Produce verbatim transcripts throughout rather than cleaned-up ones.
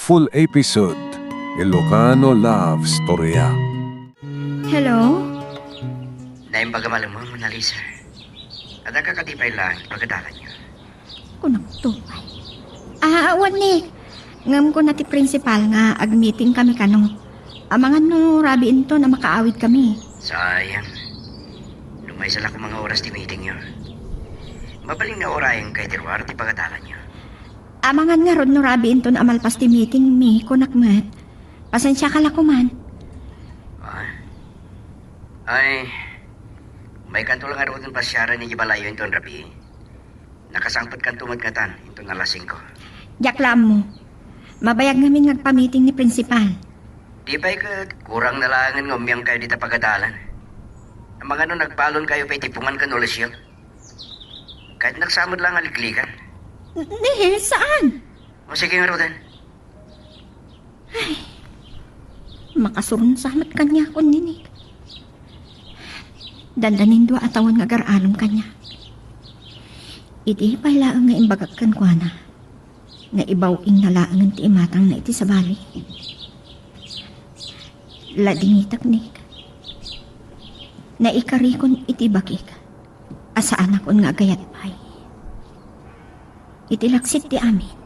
Full episode, Ilocano Love Storya. Hello? Naimbagam a laeng, Mona Lisa. Adda ka kadi pay laeng ti pagadalanyo? Kunakto pay. Ah, wen, Nick. Ngem kuna ti principal nga ag-meeting kami kano. Amangan no rabii inton a makaawid kami. Sayang. No maysa la koma nga oras ti meetingyo. Mabalin nga urayenka iti ruar ti pagadalanyo. Amangan ngarud no rabii inton a malpas ti meetingmi, kunak met. Pasensiaka la koman. Ah. Ay, maykanto la ngaruden pasiaren iti balayyo inton rabii. Nakasangpetkanto met ngatan inton alas singko. Diak la ammo. Mabayag ngamin nga agpamiting ni principal. Di pay ket kurang na laengen nga ummingkayo dita pagadalan. Amangan no nagbalonkayo pay ti pungan ken ulisyo. Ket nagsamed la nga liklikan. N-, Neil, saan? O sige ngaruden. Ay, makasurunsa met kaniakon ni Nick. Dandanin dua a tawen nga agar-arom kaniak. Idi pay laeng nga imbagak kenkuana nga ibaw-ingna laengen ti imatangna iti sabali. Ladingitek, Nick. Naikarikon iti bakik a saanakon nga agayat pay. Iti laksid ti amin,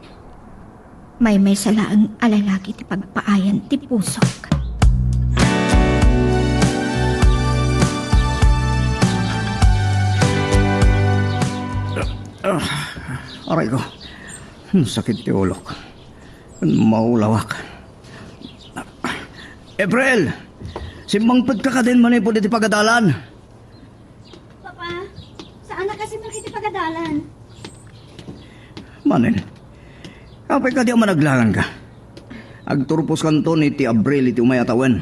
maymaysa laeng a lalaki ti pagpaayan ti pusok. Ah, aray ko. Sakit ti ulok. Maulawak. April! Simmangpetka kadin manipud iti pagadalan. Papa, saan a kasi iti pagadalan? Manen, apay kadi a managlangan ka? Agturposkanton iti Abril iti umay a tawen.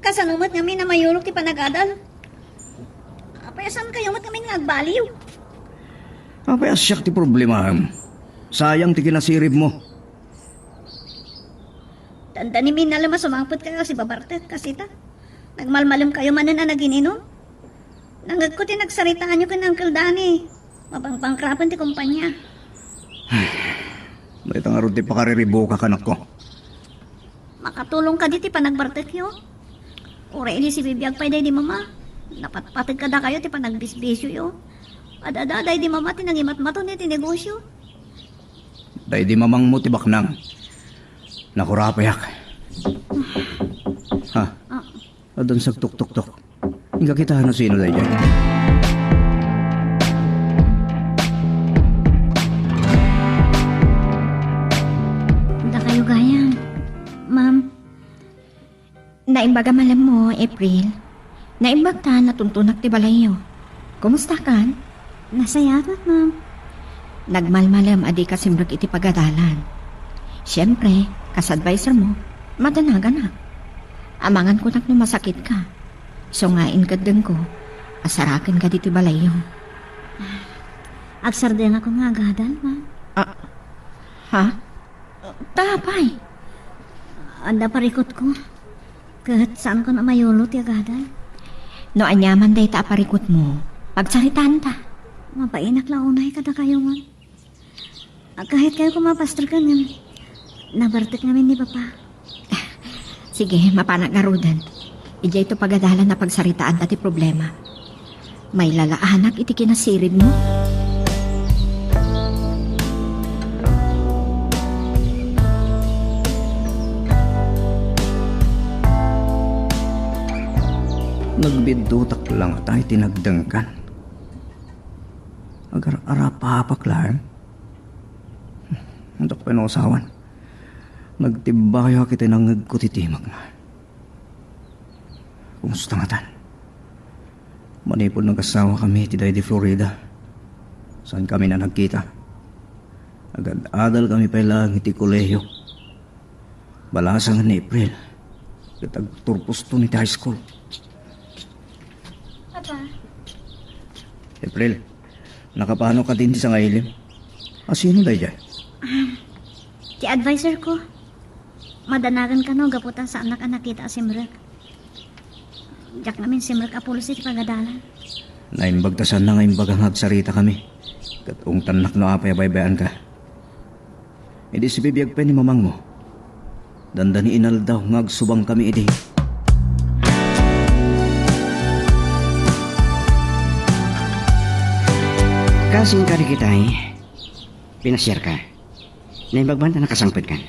Kasano met ngamin a mayulok ti panagadal? Apay a saankayo met ngamin nga agbaliw? Apay a siak ti problemaem? Sayang ti kinasirib mo. Dandani mi nalem a sumangpet kayo a sibabartek, kasita. Nagmalmalem kayo manen a nagin-inom. Nangngegko ti nagsaritaanyo ken Uncle Danny. Mabangbankrapen ti kumpanya. Dayta ngarud ti pakariribukak, anakko. Makatulong kadi ti panagbartekyo? Uray idi sibibiag pay daydi mama, napatpateg kadakayo ti panagbisbisioyo. Ad-ada daydi mama ti nangimatmaton iti negosio. Daydi mamangmo ti baknang. Nakurapayak. Ha? Ah. Addan sagtuktuktok. Inka kita no sino daydiay. Dakayo gayam, ma'am. Naimbag a malemmo, April. Naimbag ta natuntonak ti balayyo. Kumusta kan? Nasayaat, ma'am. Nagmalmalem a dika simrek iti pagadalan. Siempre, kas adviser mo, madanaganak. Amangan konak no masakit ka. Isu nga inkeddengko a saraken ka ditoy balayyo. Agsardengakon nga agadal, ma'am. Ah, ha? Ta apay? Adda parikutko. Ket saankon a mayulo ti agadal. No aniaman dayta a parikutmo, pagsaritaanta. Mabainak la unay kadakayo, ma'am. Agkahit kayo koma, Pastor, ken ngem nabartek ngamin ni Papa. Sige, mapanak ngaruden. Idiay to pagadalan a pagsaritaanta ti problema. Mailalaanak iti kinasirib mo. Nagbiddutak la ngata iti nagdengkan. Agar-arapapak laeng. Adda pay no asawan. Nagtibbayak iti nangngegko ti timekna. Kumusta ngatan? Manipud nagasawa kami iti daydi Florida, saan kami na nagkita. Agad-adal kami pay laeng iti kolehiyo. Balasangen ni April ket agturposton iti high school. Papa. April, nakapano kadin ti sangaili? A, sino daydiay? Ah, ti adviser ko. Madanagan kano gapu ta saannak a nakita a simrek. Diak ngamin simrek a pulos iti pagadalan. Naimbag ta saanna nga imbaga nga agsarita kami. Ket ungtannak no apay a baybay-anka. Idi sibibiag pay ni mamangmo, dandani inaldaw nga agsubangkami idi. Kasing kadagitay, pinasiarka. Naimbag man ta nakasangpetkan.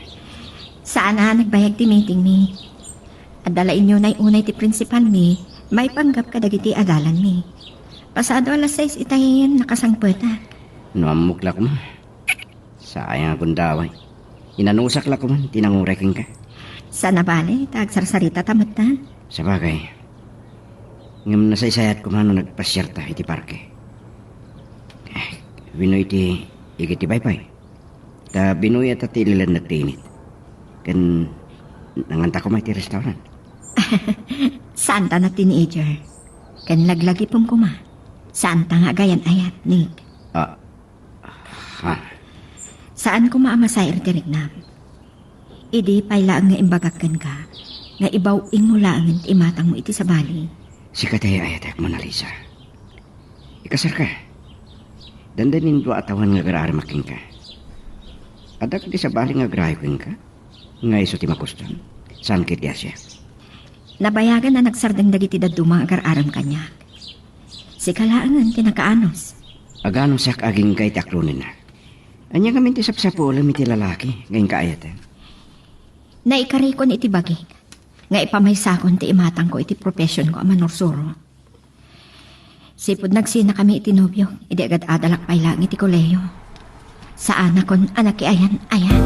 Saan a nagbayag ti meetingmi. Adda la inyo unay-unay ti prinsipalmi, maipanggap kadagiti adalanmi. Pasado alas sais itay nakasangpetak. No ammok la koma. Sayang a gundaway. Inanusak la koma ti nanguray kenka. Saan a bale, ta agsarsarita ta met ta. Sabagay. Ngem nasaysayat koma no nagpasiarta iti parke. Eh, wenno iti igid ti baybay. Ta binuyat ti ililannak ti init. Ken nanganta koma iti restaurant. Saan ta nga teenager. Ken laglagipem koma. Saan ta nga agayan-ayat, Nick. Ah. Ha? Saan koma a masair ti riknam. Idi pay laeng nga imbagak kenka, nga ibaw-ingmo laengen ti imatangmo iti sabali. Sika ti ay-ayatek, Mona Lisa. Ikasarka. Dandanin dua a tawen nga agar-aremak kenka. Adda kadi sabali nga agrayo kenka? Nga isu ti makuston? Saan ket ti Asia? Nabayagan a nagsardeng dagiti dadduma nga agar-arem kaniak. Sika laengen ti nakaanus. Aganusak agingga iti aklonenna. Ania ngamin ti sapsapulem iti lalaki nga inka ayaten? Naikarikon iti bagik nga ipamaysakon ti imatangko iti professionko a manursuro. Sipud nagsinakami iti nobiok, idi agad-adalak pay laeng iti kolehiyo. Saanakon a nakiayan-ayan.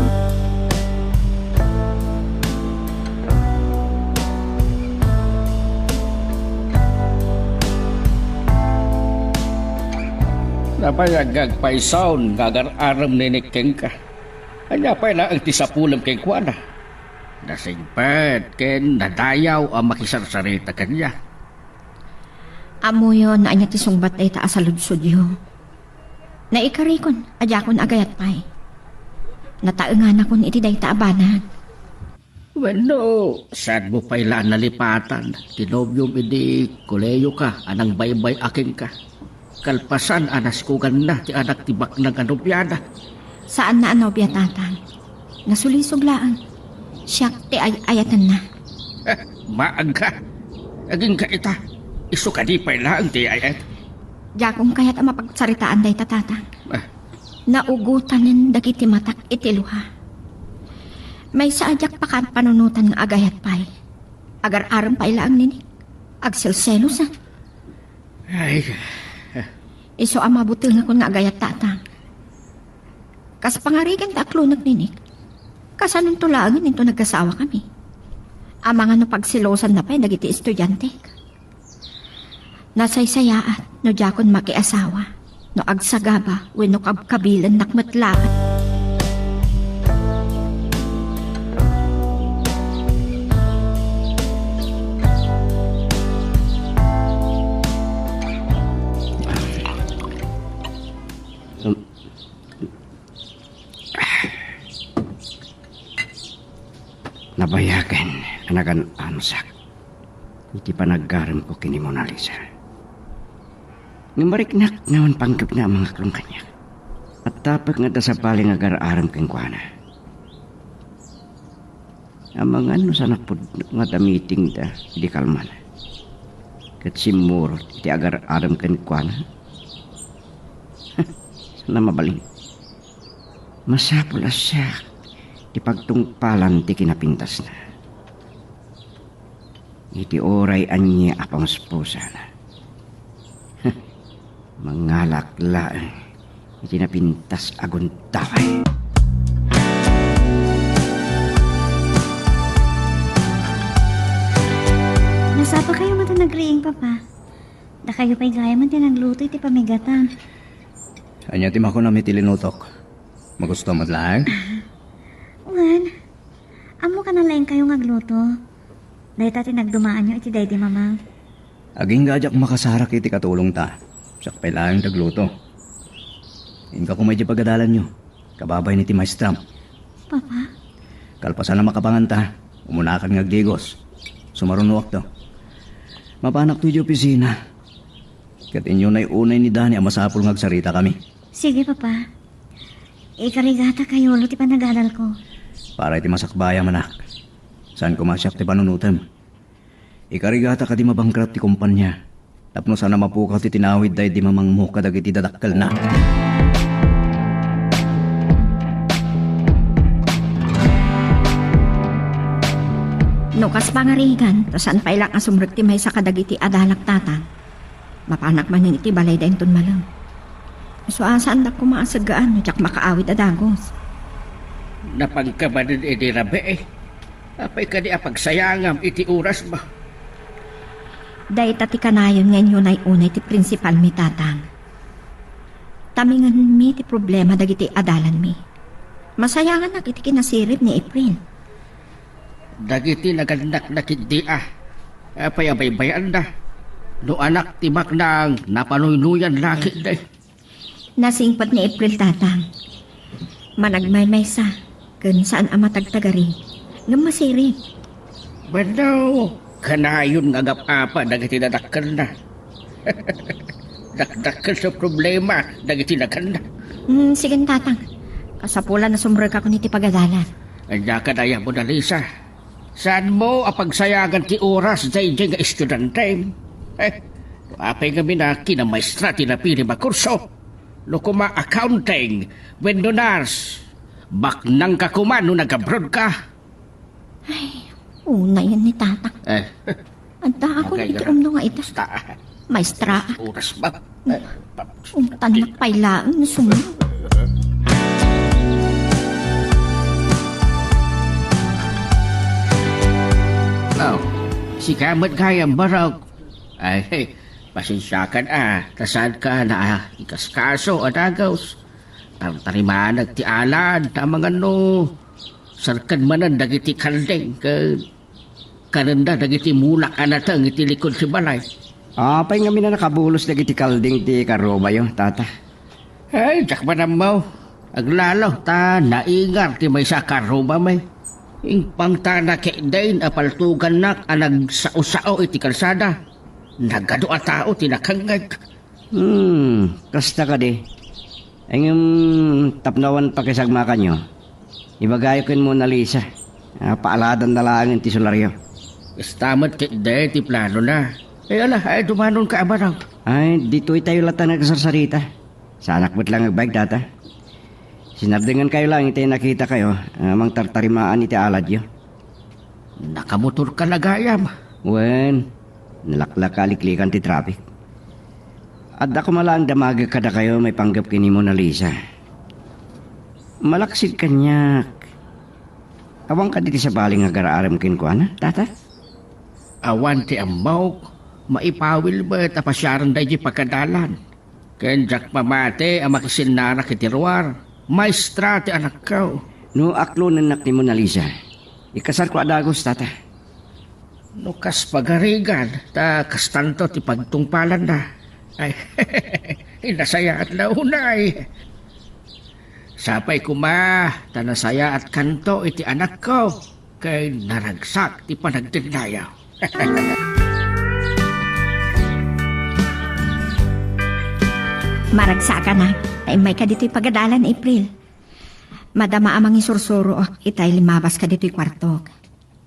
Nabayag nga agpaysaon nga agar-arem ni Nick kenka. Ania pay laeng ti sapulem kenkuana? Nasingpet ken nadayaw a makisarsarita kaniak. Ammoyon no ania ti sungbat dayta a saludsodyo. Naikarikon a diakon agayat pay. Nataenganakon iti dayta a banag. Wenno, saanmo pay la a nalipatan ti nobiom idi kolehiyoka a nangbaybay-a kenka? Kalpasan a nasikoganna ti anak ti baknang a nobiana. Saanna a nobia, Tatang. Nasulisog laeng. Siak ti ay-ayatenna. Maagka. Agingga ita. Isu kadi pay laeng ti ay-ayat. Diakon kayat a mapagsaritaan dayta, Tatang. Ah. Naugotanen dagiti matak iti luha. Maysa a diak pakan panunotan nga agayat pay. Agar-arem pay laeng ni Nick. Agselselosan. Ay. Isu a mabutengakon nga agayat, Tatang. Kas pangarigan ti aklonek ni Nick, kasanonto laengen inton agasawakami. Amangan no pagselosanna pay dagiti estudiantek. Nasaysayaat no diakon makiasawa, no agsagaba wenno kabkabilennak met laeng. Nabayagen a nagan-anusak iti panaggaremko ken ni Mona Lisa. Ngem mariknak nga awan panggepna a mangaklong kaniak. Attapek nga adda sabali nga agar-arem kenkuana. Amangan no saan a pudno nga adda meetingda idi kalmana. Ket simmurot iti agar-arem kenkuana. Saan a mabalin. Masapul a siak ti pagtungpalan ti kinapintasna. Iti uray ania a pamuspusana. Mangalak laeng iti napintas a gundaway. Nasapa kayo met a nagriing, Papa? Dakayo pay gayam ti nagluto iti pamigatan. Ania ti makunam iti linutok? Magusto met laeng? Wen, ammo ka na laeng kayo nga agluto. Dayta ti nagdumaanyo iti daydi Mama. Agingga a diak makasarak iti katulongta. Siak pay laeng ti agluto. Inka koma idiay pagadalanyo. Kababay ni ti maestram. Papa? Kalpasan a makapanganta, umunakan nga agdigos. Sumarunoakto. Mapanakto idiay opisina. Ket inyo nay unay ni Dani a masapul nga agsaritakami. Sige, Papa. Ikarigata kayulo ti panagadalko. Para iti masakbayam, anak. Saan koma siak ti panunotem. Ikarigata kadi mabangkrut ti kompania. Tapno saan a mapukaw ti tinawid daydi mamangmo kadagiti dadakkelna. No kas pangarigan, ta saan pay laeng a sumrek ti maysa kadagiti adalak, Tatang. Mapanak manen iti balay da inton malem. Isu a saandak koma a seggaan no diak makaawid a dagus. Napanka manen idi rabii. Apay kadi a pagsayangam iti orasmo? Dayta ti kanayon nga inyunay-unay ti prinsipalmi, Tatang. Tamingenmi ti problema dagiti adalanmi. Masayanganak iti kinasirib ni April. Dagiti nagannakna ketdi a, apay a baybayanna? No anak ti baknang, napanuynuyan la ketdi. Nasingpet ni April, Tatang. Managmaymaysa, ken saan a matagtagari, ngem masirib. Wenno, kanayon nga agap-apa dagiti dadakkelna. Dakdakkel ti problema dagiti naganna. Hmm, sige, Tatang. Kasapulan a sumrekakon iti pagadalan. Ania kadi aya, Mona Lisa? Saanmo a pagsayangan ti oras daydiay nga estudiantem? Eh, apay ngamin a kinamaestra ti napilim a kurso? No koma accounting wenno nurse, baknangka koma no nag-abroad ka. Ay, unayen ni Tata. Eh. Addaakon iti umno nga ita. Basta. Maestra. Oras ba? Eh, pa- Ungtannak pay laeng no sumno. Oh, sika met gayam, Barok. Ay, pasensiakan a, ta saanka naikaskaso a dagus. Tartarimanak ti alad, ta amangan no serken manen dagiti kalding, ket kanenda dagiti mulak a nateng iti likud ti balay. Apay ngamin a nakabulos dagiti kalding ti karrubayo, Tata? Ay, diak man ammo. Aglalo, ta naingar ti maysa a karrubami. Ingpangtana ketdin a paltogannak a nagsao-sao iti kalsada. Nagadu a tao ti nakangngeg. Hmm, kasta kadi. Ngem tapno awan pakisagmakanyo, ibagayo ken Mona Lisa a paaladanna laengen ti solaryo. Kasta met ketdi ti planona. Eh, ala, ay, dumanonka a Barok. Ay, ditoy tayo latta nagsarsarita. Saanak met laeng agbaeg, Tata. Sinardengenkayo laeng iti nakitakayo a mangtartarimaan iti aladyo. Nakamotorka la gayam. Wen, nalaklaka a liklikan ti traffic. Adda koma laeng damagek kadakayo maipanggep ken ni Mona Lisa. Malaksid kaniak. Awan kadi ti sabali nga agar-arem kenkuana, Tata? Awan ti ammok, maipawil met a pasiaren daydi pagadalan. Ken diak mamati a makisinnara iti ruar. Maestra ti anakko. No aklonennak ni Mona Lisa, ikasarko a dagus, Tata. No kas pagarigan, ta kastanto ti pagtungpalanna. Ay, nasayaat la unay. Sapay koma, ta nasayaatkanto iti anakko. Ken naragsak ti panagdennaya. Maragsakanak, ta immayka ditoy pagadalan, April. Madama a mangisursuroak itay limmabaska ditoy kuartok.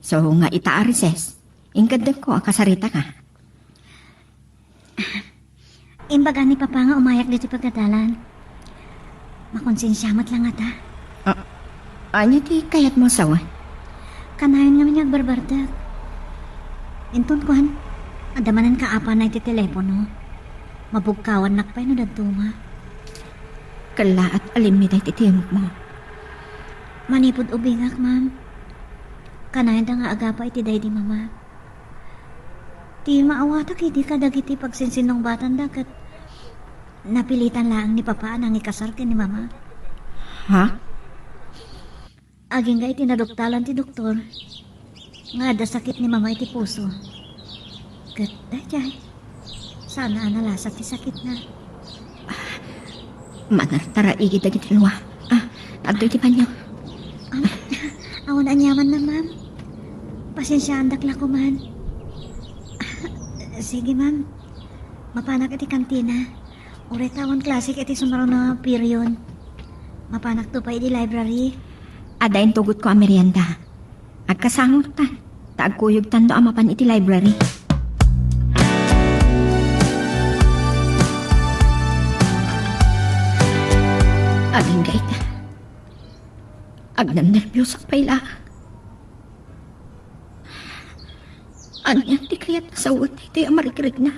So nga ita a recess, inkeddengko a kasaritaka. Imbaga ni Papa nga umayak ditoy pagadalan. Makonsensia met la ngata. Ah, ania ti kayatmo a sawen? Kanayon ngamin nga agbarbartek. Inton kuan, adda manen kaapana iti telepono. Mabugkawannak pay no dadduma. Kellaat a limmida iti tiempmo. Manipud ubingak, ma'am. Kanayonda nga agapa iti daydi mama. Ti maawatak idi kadagiti pagsinsinnungbatanda ket napilitan laeng ni Papa a nangikasar ken ni Mama. Ha? Agingga iti naduktalan ti doktor nga adda sakit ni Mama iti puso. Ket daydiay, saan a nalasat ti sakitna. Manartaraigi dagiti lua. Ah, adtoy ti banio. Am, awan aniamanna, ma'am. Pasensiaandak la koman. Sige, ma'am. Mapanak iti kantina. Uray ta awan klasek iti sumaruno a period. Mapanakto pay idi library. Adda intugotko a merienda. Agkasangortan, ta agkuyogtanto a mapan iti library. Agingga ita. Agnannerbios pay laeng. Ania ti kayat a sawen daytoy a marikrikna?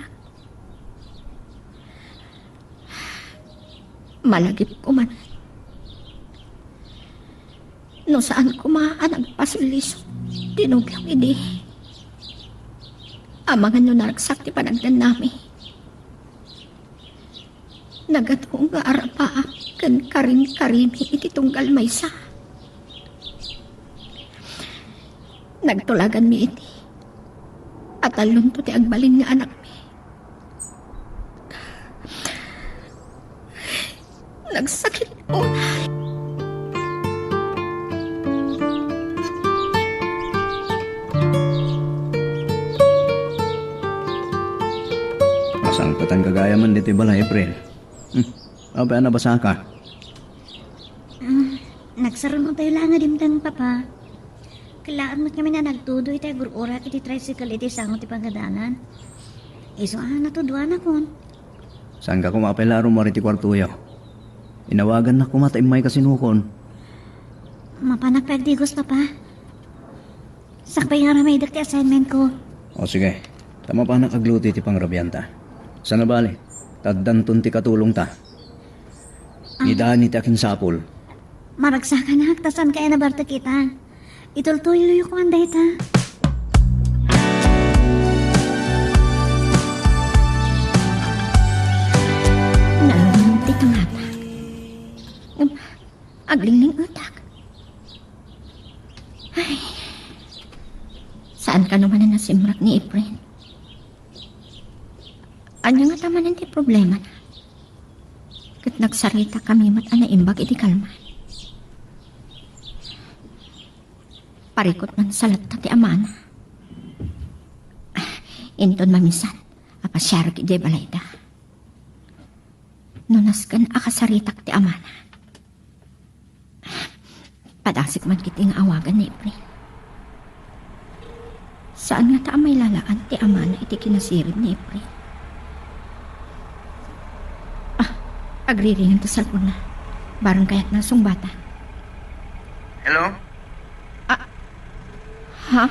Malagipko manen no saan koma a nagpasulisog ti nobiok idi. Amangan no naragsak ti panagdannami. Nagadu nga arapaak ken karinkarimi iti tunggal maysa. Nagtulaganmi iti atallonto ti agbalin nga anakmi. Nagsakit unay. Masangpetan gagayamen ditoy balay, April. Hmm. Apay a nabasaka? Ah, nagsarun-otayo laeng a dimteng, Papa. Kellaek met ngamin a nagtudo iti agur-urak iti tricycle iti sango ti pagadanan. Isu a natuduanakon. Saanka koma pay la a rummuar iti kuartoyo. Inawagannak koma ta immayka sinukon. Mapanak pay agdigos, Papa. Sakbay nga aramidek ti assignment ko. O sige, ta mapanak agluto iti pangrabianta. Sana bale, ta addanton ti katulongta. Ah. Idani ti akinsapul. Maragsakanak, ta saan kaya nabartek ita. Itultuloyko man dayta. Nalunong ti tungapa. Aglingling-etak. Ay. Saan kano manen a simrek ni Efren? Ania ngata manen ti problemana? Ket nagsaritakami met a naimbag iti kalman. Parikut man sa latta ti amana. Inton mamisan a pasiarek idiay balayda. No nasken a kasaritak ti amana, padasik man ketdi nga awagan ni Efren. Saan ngata a mailalaan ti amana iti kinasirib ni Efren. Ah, agriringan ti cellphone-na. Barang kayatna a sungbatan. Hello? Ah, ha?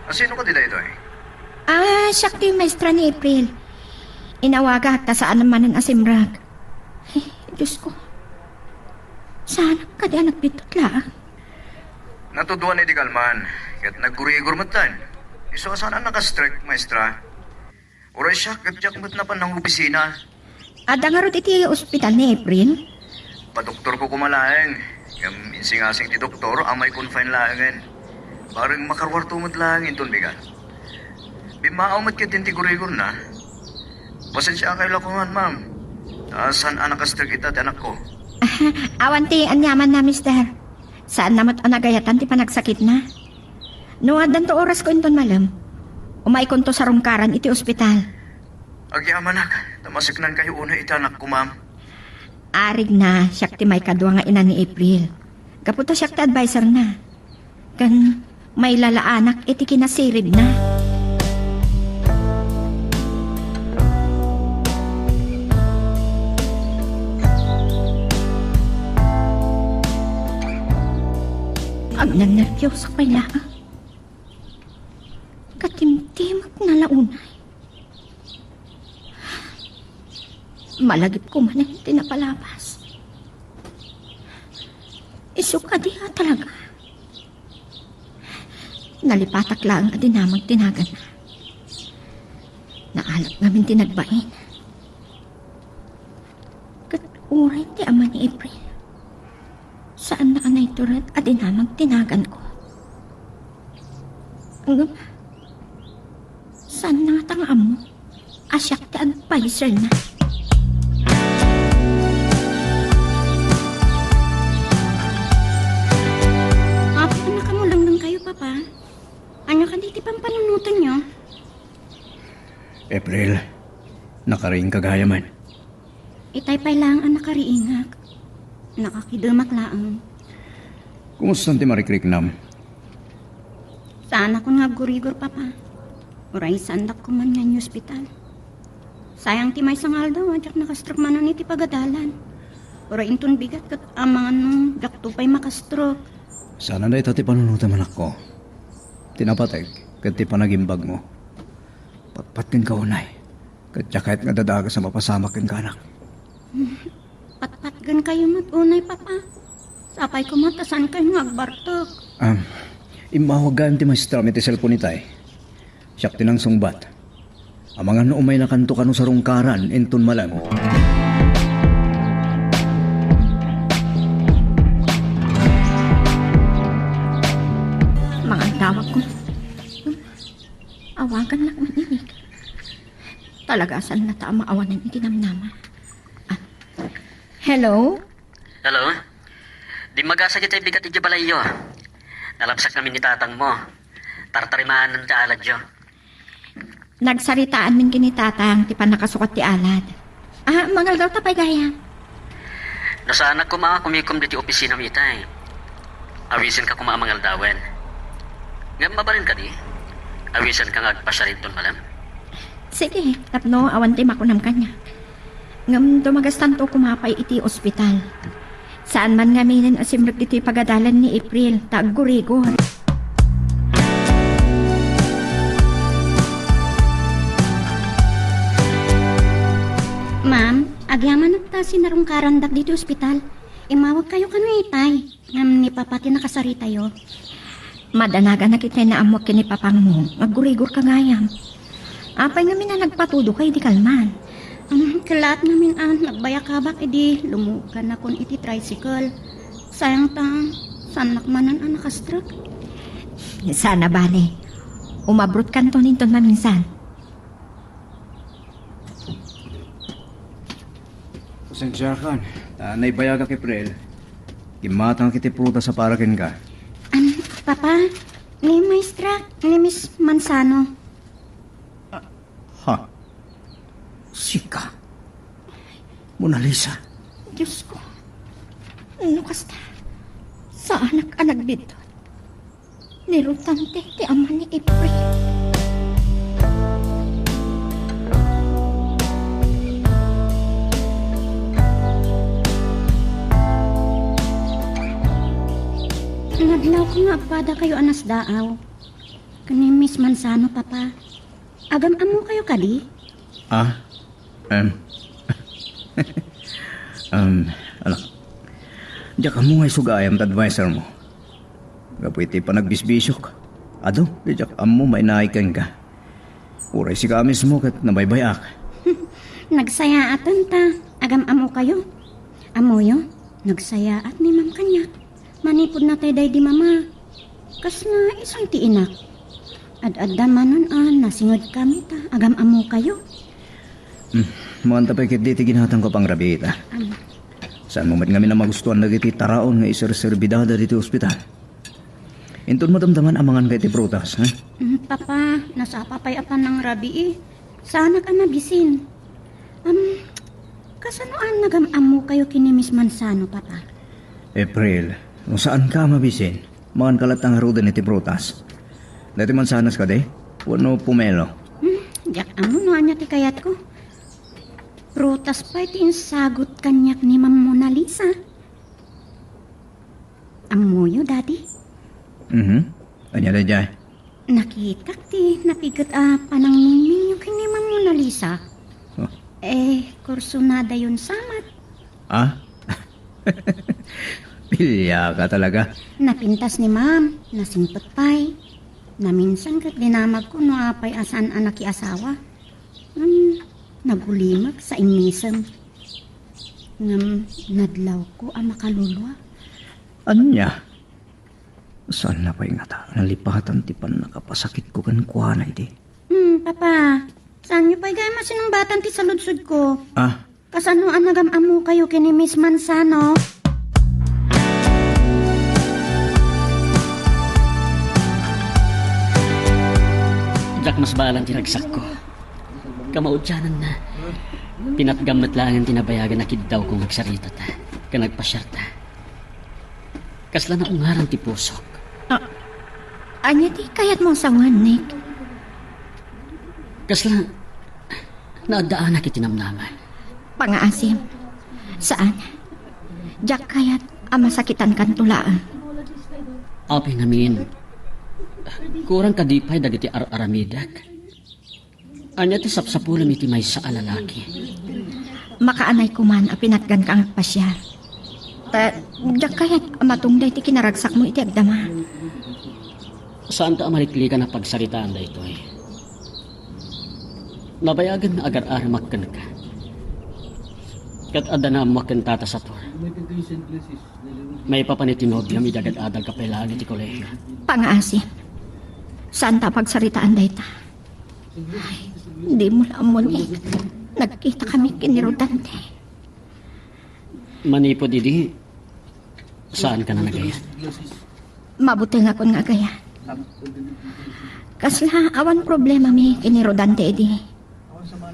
A, sino kadi daytoy? Ah, siak ti maestra ni April. Inawagak ta saan manen a simrek. Ay, Diyos ko. Saan kadi a nagbiddut laeng? Natuduan iti kalman, ket naggurigor metten. Isu a saan a nakastrek, maestra. Uray siak, ket diak met napan nangopisina. Adda ngarud iti ospital ni April? Padoktorko koma laeng, ngem insingasing ti doktor a mai-confine laengen. Bareng makaruarto met laeng inton bigat. Bimmaaw met ketdin ti gurigorna. Pasensiakayo la koman, ma'am. Ta saan a nakastrek ita ti anakko. Awan ti aniamanna, mister. Saanna met a nagayatan ti panagsakitna. No addanto orasko inton malem, umaykonto sarungkaran iti ospital. Agyamanak, ta maseknankayo unay iti anakko, ma'am. Arigna, siak ti maikadua nga ina ni April. Gapu ta siak ti adviserna. Ken mailalaanak iti kinasiribna. Agnannerbios pay laeng. Katimtimek na la unay. Malagipko manen ti napalabas. Isu kadi a talaga? Nalipatak laeng a dinamag ti naganna. Naalap ngamin ti nagbain. Ket uray ti ama ni April, saanna a naitured a dinamag ti naganko. Ngem, saanna ngata nga ammo a siak ti adviserna. Apay a nakamulengngeng kayo, Papa? Ania kadi ti pampanunotenyo? April, nakariingka gayamen. Itay pay laeng a nakariingak. Nakakidemak laeng. Kumusta ti marikriknam? Saanakon nga aggurigor, Papa. Uray saandak koma nga inihospital. Sayang ti maysa nga aldaw a diak nakastroke manen iti pagadalan. Uray inton bigat ket amangan no diakto pay makastroke. Saan a dayta ti panunotem, anakko. Ti napateg ket ti panagimbagmo. Patpat kenka unay. Ket diak kayat nga dadagas a mapasamak kenka, anak. Patpatgenkayo met unay, Papa. Sapay koma ta saankayo nga agbartek. Ah, immawag gayam ti maestra mi ti cellphone itay. Siak ti nangsungbat. Amangan no umaynakanto kano sarungkaran inton malem. Mangandawag ko. Awagan lang man inik. Talaga, saan na ta maawanan iti namnama? Ah. Hello? Hello? Dimmagasag itay bigat idiay balayyo. Nalabsak ngamin ni tatangmo. Tartarimaan ti aladyo. Nagsaritaan min ken ni tatang ti pannakasukat ti alad. Ah, mangaldaw ta pay gayam. No saanak koma a kumikom ditoy opisina mi itay, awisenka koma a mangaldawen. Ngem mabalin kadi? Awisenka nga agpasiar inton malem? Sige, tapno awan ti makunam kaniak. Ngem dumagastanto koma pay iti ospital. Saan man ngaminen a simrek ditoy pagadalan ni April, ta aggurigor. Ma'am, agyamanak ta sinarungkarandak ditoy ospital. Immawagkayo kano itay. Ngem ni Papa ti nakasaritayo. Madanaganak itay naammoak ken ni Papangmo. Aggurigorka gayam. Apay ngamin a nagpatudoka idi kalman? Um, kellaat ngamin a nagbayakabak idi lumugannakon iti tricycle. Sayang ta, saannak manen a nakastroke. Saan a bale. Umabrotkanton inton maminsan. Pasensiakan, ta naibayagak, April. Gimmatangak iti prutas a para kenka. Am, Papa, ni Maestra, ni Miss Manzano. Ha? Sika? Mona Lisa? Diyos ko. No kasta, saanak a nagbiddut. Ni Rutante ti ama ni April. Nadlawko nga agpadakayo a nasdaaw. Ken ni Miss Manzano, Papa. Agam-ammokayo kadi? Ah? Em. Em, anak. Diak ammo nga isu gayam ti adviser mo. Gapu iti panagbisbisiok. Adu, diak ammo mainaig kenka. Uray sika mismo ket nabaybay-ak. Nagsayaaten ta. Agam-ammokayo. Ammoyo, nagsayaat ni Ma'am kaniak. Manipud natay daydi Mama, kasla isu ti inak. Ad-adda manen a nasingedkami ta agam-ammokayo. Hmm, maanta pay ketdi ti ginatangko a pangrabii ita. Am. Saanmo met ngamin a magustuan dagiti taraon nga iserserbidada ditoy ospital? Inton madamdaman, amanganka iti prutas, ha? Mm, Papa, nasapa pay a panangrabii. Saanak a mabisin. Am, kasano a nagam-ammokayo ken ni Miss Manzano, Papa? April, no saanka a mabisin, manganka latta ngaruden iti prutas. Daytoy mansanas kadi? Wenno pomelo? Hmm, diak ammo no ania ti kayatko. Prutas pay ti insagut kaniak ni Ma'am Mona Lisa. Ammoyo, Daddy? Mhm. Ania daydiay? Nakitak ti napiget a panangmingmingyo ken ni Ma'am Mona Lisa. Oh. Eh, kursunadayon sa met. Ah? Bilia ka talaga. Napintas ni Ma'am, nasingpet pay. Naminsan ket dinamagko no apay a saan a nakiasawa. Hmm, nagulimek sa immisem. Ngem nadlawko a makaluluag. Ania? Saanna pay ngata a nalipatan ti pannakapasakitko kenkuana idi? Hmm, Papa, saanyo pay gayam a sinungbatan ti saludsodko? Ah? Kasano a nagam-ammokayo ken ni Miss Manzano? Diak masbalan ti ragsakko. Kamaudiananna, pinatgam met laengen ti nabayagan a kiddawko nga agsaritata. ken agpasiarta. Kasla naungaran ti pusok. Ah, ania ti kayatmo a sawen, Nick? Kasla naaddaanak iti namnama. Pangaasim. Saan. Diak kayat a masakitankanto laeng. Apay ngamin, kurang kadi pay dagiti ar-aramidek? Ania ti sapsapulem iti maysa a lalaki? Makaanay koman a pinatganka nga agpasiar. Ta, diak kayat a matungday ti kinaragsakmo iti agdama. Saanta a maliklikan a pagsaritaan daytoy. Nabayagen nga agar-aramak kenka. Ket adda naammoak ken Tata Sator. Maipapan iti nobiam idi agad-adalka pay laeng iti kolehio. Pangaasim. Saanta a pagsaritaan dayta. Ay, dimo la ammo, Nick. Nagkitakami ken ni Rodante. Manipud idi, saankan a nagayat? Mabutengakon nga agayat. Kasla awan problemami ken ni Rodante idi.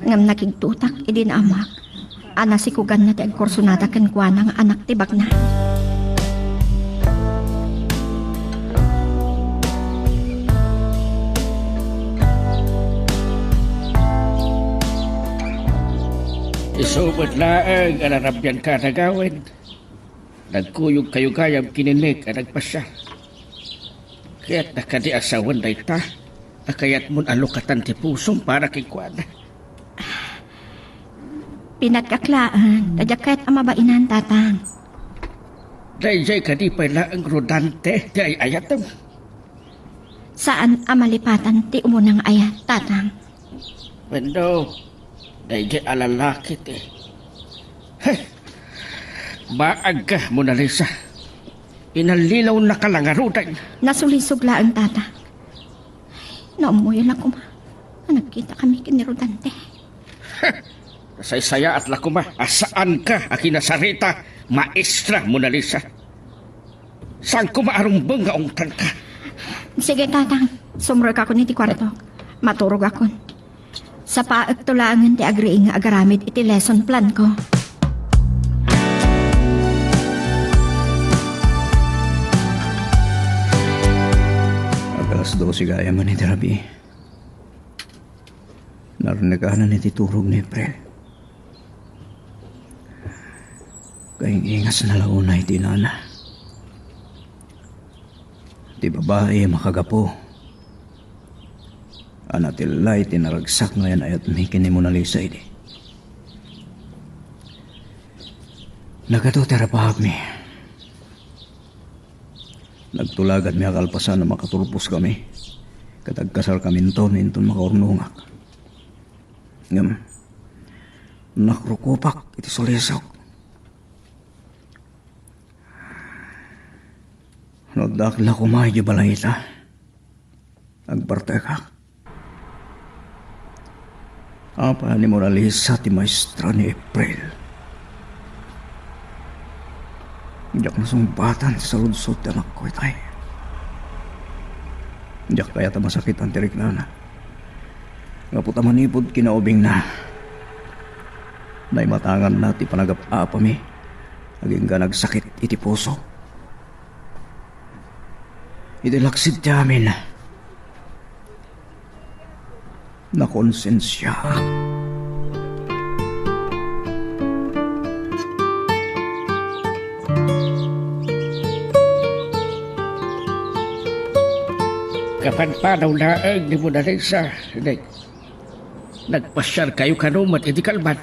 Ngem nakigtutak idi naammoak a nasikuganna ti agkursunada kenkuana nga anak ti bakna. Isu met laeng a narabianka a nagawid. Nagkuyogkayo gayam ken ni Nick a nagpasiar. Kayatna kadi a sawen dayta a kayatmon a lukatan ti pusom para kenkuana? Pinatgak laeng, ta diak kayat a mabainan, Tatang. Daydiay kadi pay laeng Rodante ti ay-ayatem? Saan a malipatan ti umuna nga ayat, Tatang. Wenno, daydiay a lalaki ti, he, baagka, Mona Lisa. Inallilawnaka la ngaruden. Nasulisog laeng, Tatang. Naammoyo la koma a nagkitakami ken ni Rodante. Heh! Nasaysayaat la koma a saanka a kinasarita, Maestra Mona Lisa. Saan koma a rumbeng nga ungtanka? Sige, Tatang. Sumrekakon iti kuartok. Maturogakon. Sapaekto laengen ti agriing nga agaramid iti lesson planko. Ag-alas dose gayam iti rabii. Narnekanan iti turog ni April. Kaing-ingasna la unay ti inana. Ti babai a makagapu a natilla iti naragsak nga yan-ayatmi ken ni Mona Lisa idi. Nagadu ti arapahakmi. Nagtulaganmi a kalpasan a makaturposkami, ket agkasarkaminton inton makaurnongak. Ngem, nakrukopak iti sulisog. No addaak la koma idiay balayta, agbartekak. Apay a ni Mona Lisa ti maestra ni April? Diak nasungbatan ti saludsod ti anakko itay. Diak kayat a masakitan ti riknana. Gapu ta manipud kinaubingna, naimatanganna ti panagap-apami agingga nagsakit iti puso. Iti laksid ti amin, nakonsensiaak. Kapadpadaw laeng ni Mona Lisa, Nick. Nagpasiarkayo kano met iti kalban?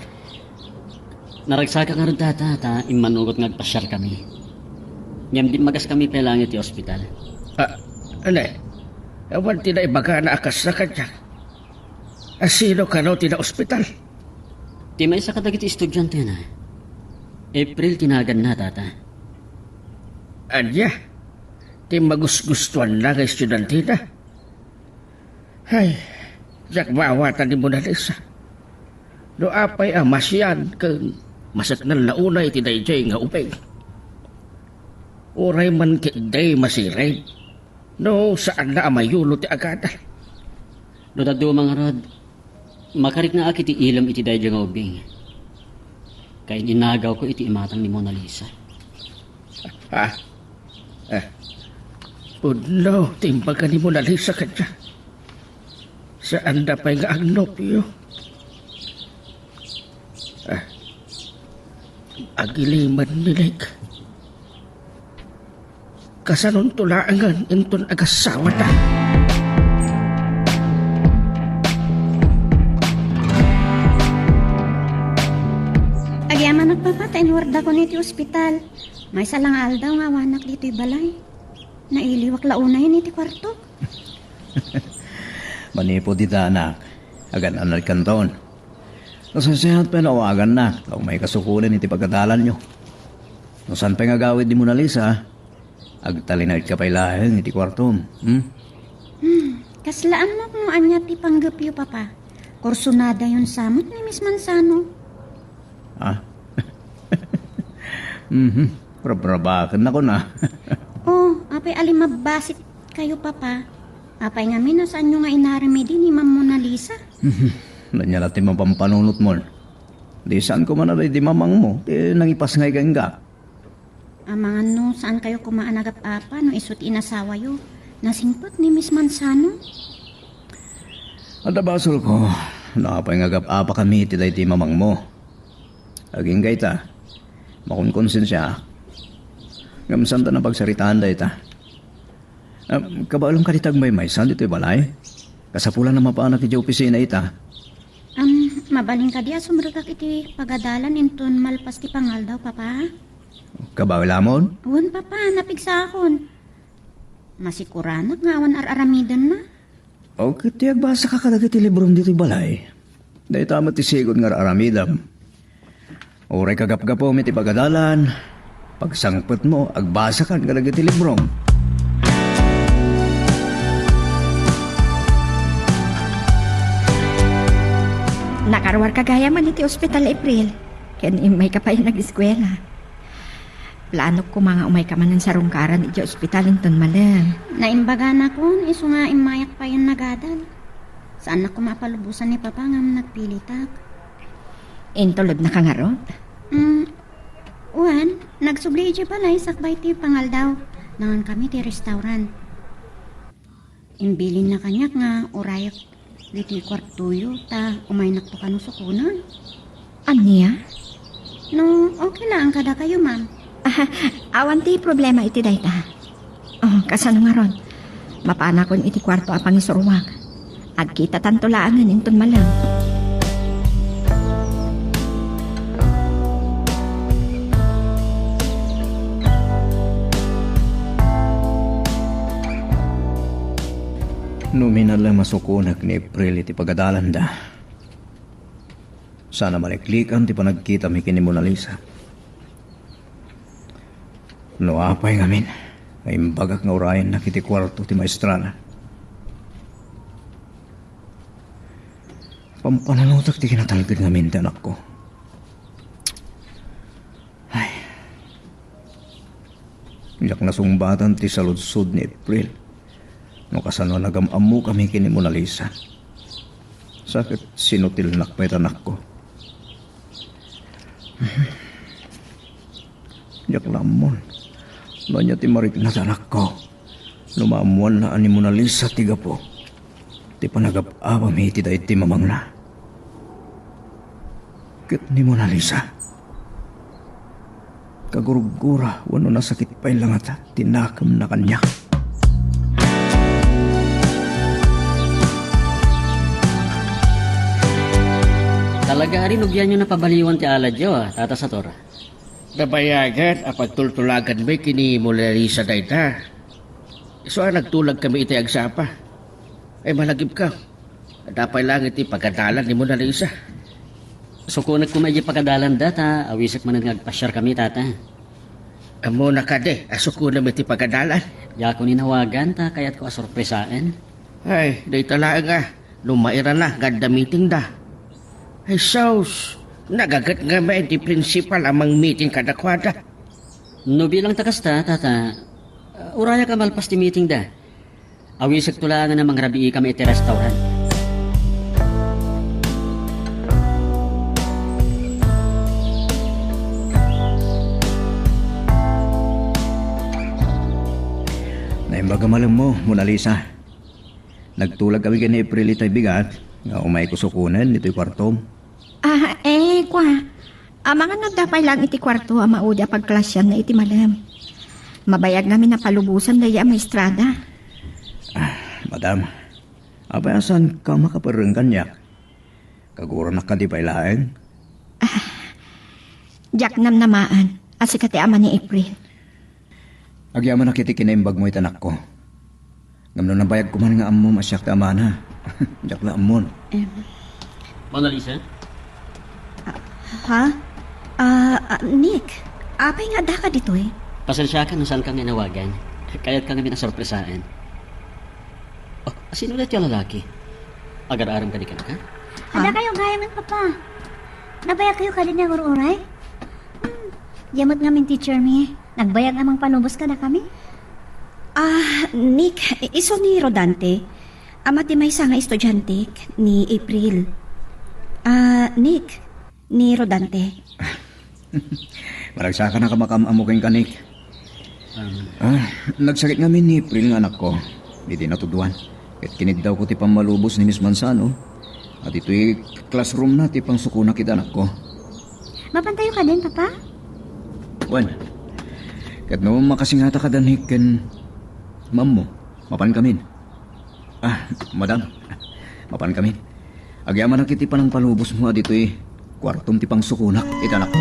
Naragsakak ngarud, Tata, ta immanugot nga agpasiarkami. Ngem dimmagas kami pay laeng iti ospital. Ah, ania? Awan ti naibagana a kasla kaniak. A sino kano ti naospital? Ti maysa kadagiti estudiantena. April ti naganna, Tata. Ania? Ti magusgustuanna nga estudiantena? Ay, diak maawatan ni Mona Lisa. No apay a masian ken maseknan la unay ti daydiay nga ubing. Uray man ketdi masirib, no saanna a mayulo ti agadal. No dadduma ngarud, makariknaak iti ilem iti daydiay nga ubing. Kain-inagawko iti imatang ni Mona Lisa. Ha? Eh. Pudno ti imbaga ni Mona Lisa kaniak. Saanda pay nga agnobio. Eh. Agilimen ni Nick. Kasanonto laengen inton agasawata? Agyamanak, Papa, ta inwardakon iti ospital. Maysa la nga aldaw nga awanak ditoy balay. Nailiwak la unayen iti kuartok. Manipud ita, anak, agan-annadkanton. Nasenseat pay no awagannak, ta umayka sukonen iti pagadalanyo. No saan pay nga agawid ni Mona Lisa, agtalinaedka pay laeng iti kuartom, hmm? Hmm, kasla ammok no ania ti panggepyo, Papa. Kursonadayon sa met ni Miss Manzano. Ah? Mhm. Rabrabakennakon, ah. Oh, apay a limabbasit kayo, Papa? Apay ngamin a saanyo nga inaramid ni Ma'am Mona Lisa? Mhm. Ania la ti mapampanunotmon? Di saan koma a daydi mamangmo ti nangipasngay kenka. Amangan no saan kayo koma a nagap-apa no isu ti inasawayo. Nasingpet ni Miss Manzano. Adda basolko no apay nga agap-apakami iti daydi mamangmo. Agingga ita, makonkonsensiaak. Ngem saanta a pagsaritaan dayta. Ah, kabaelem kadi ti agmaymaysa ditoy balay? Kasapulan a mapanak idiay opisina ita. Am, mabalin kadi a sumrekak iti pagadalan inton malpas ti pangaldaw, Papa? Kabaelamon? Wen, Papa, napigsaakon. Masikuranak nga awan ar-aramidenna. O, ket ti agbasaka kadagiti librom ditoy balay. Dayta met ti sigud nga ar-aramidem. Uray kagapgapum iti pagadalan, pagsangpetmo, agbasakan kadagiti librom. Nakaruarka gayam iti ospital, April, ken immayka pay nag-eskuela. Planok koma nga umayka manen sarungkaran idiay ospital inton malem. Naimbaganakon, isu nga immayak payen nagadal. Saannak koma a palubosan ni Papa ngem nagpilitak. Intulodnaka ngarud? Mm, wen, nagsubli idiay balay sakbay ti pangaldaw. Nangankami ti restaurant. Imbilinna kaniak nga urayak ditoy kuartoyo ta umaynakto kano sukonen. Ania? No, okay laeng kadakayo, ma'am. Ah, awan ti problema iti dayta. Oh, kasano ngarud? Mapanakon iti kuarto a pangisuruak. Agkitatanto laengen inton malem. No minalem a sukonek ni April iti pagadalanda, saan a maliklikan ti panagkitami ken ni Mona Lisa. No apay ngamin nga imbagak nga urayennak iti kuarto ti maestrana, pampananutek ti kinatalged ngamin ti anakko. Ay. Diak nasungbatan ti saludsod ni April no kasano a nagam-ammokami ken ni Mona Lisa. Sa ket sinutilnak pay ti anakko. Diak la ammon no ania ti marikna ti anakko no maammoanna a ni Mona Lisa ti gapu ti panagap-apami iti daydi mamangna. Ket ni Mona Lisa, kagurgura wenno nasakit pay la ngata ti nakemna kaniak. Talaga a rinugianyo napabaliwan ti aladyo, a, Tata Sator? Nabayagan a pagtultulaganmi ken ni Mona Lisa dayta. Isu a nagtulagkami iti agsapa. Ay, malagipko. Adda pay laeng iti pagadalan ni Mona Lisa. Sukonek koma idiay pagadalanda ta awisek manen nga agpasiarkami, Tata. Ammona kadi a sukonem iti pagadalan? Diakon inawagan ta kayatko a sorpresaen. Ay, dayta laeng a, no mairana nga adda meetingda. Ay, sus, nagaget ngamin ti principal a mangmeeting kadakuada. No bilang ta kasta, Tata, urayak a malpas ti meetingda. Awisekto laengen a mangrabiikami iti restaurant. Pagamalem mo, Mona Lisa. Nagtulag kami ken ni April itay bigat, nga umayko sukonen ditoy kuartom. Ah, eh, kwa. Amangan no adda pay laeng iti kuarto a maudi a pagklasianna iti malem. Mabayag ngamin a palubosan daydi a maestrada. Ah, madam, apay a saanka makaperreng kaniak? Kaguranak kadi pay laeng? Diak namnamaen a sika ti ama ni April. Agyamanak iti kinaimbagmo iti anakko. Ngem no nabayag koman nga ammom a siak ti amana, diak la ammon. Em. Mona Lisa? Ah, ha? Ah, ah, Nick, apay nga addaka ditoy? Pasensiakan no saanka nga inawagan. Kayatka ngamin a sorpresaen. Oh, sino daytoy a lalaki? Agar-arem kadi kenka? Ha? Adda kayo gayamen, Papa. Nabayag kayo kadi nga agur-uray? Hmm. Diay met ngamin, teacher mi. Nagbayag a mangpalubos kadakami? Ah, Nick, isu ni Rodante. Ama ti maysa nga estudiante ni April. Ah, Nick, ni Rodante. Maragsakannak a makaam-ammo kenka, Nick. Um, Ah, nagsakit ngamin ni April nga anakko. Iti natuduan. Ket kiniddawko ti pammalubos ni Miss Manzano. At itoy classroom na ti pangsukonak iti anakko. Mapantayo kadin, Papa? Wen, ket no makasingata kada ni ken mammo, mapan kamin. Ah, madam, mapan kamin. Agyamanak iti panangpalubosmo a ditoy kuartom ti pangsukonak iti anakko.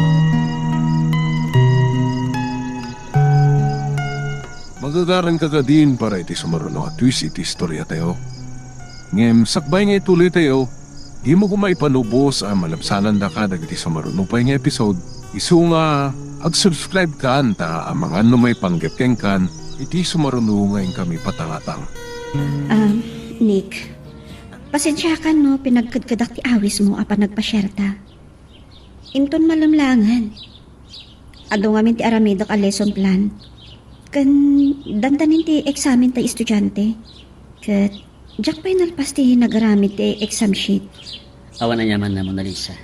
Magagaranka kadin para iti sumaruno a twist iti istoriatayo. Ngem sakbay nga itulitayo, dimo koma ipalubos a malabsanandaka dagiti sumaruno pay nga episode. Isu nga ag-subscribe kan ta amangan no maipanggep kenkan iti sumaruno nga inkami patangatang. Ah, Nick, pasensiakan no pinagkedkedak ti awismo a panagpasierta. Inton malem laengen, adu ngamin ti aramidek a lesson plan. Ken dandanin ti eksamen ti estudiante. Ket diak pay nalpas ti nagaramid ti exam sheet. Awan aniamanna, Mona Lisa.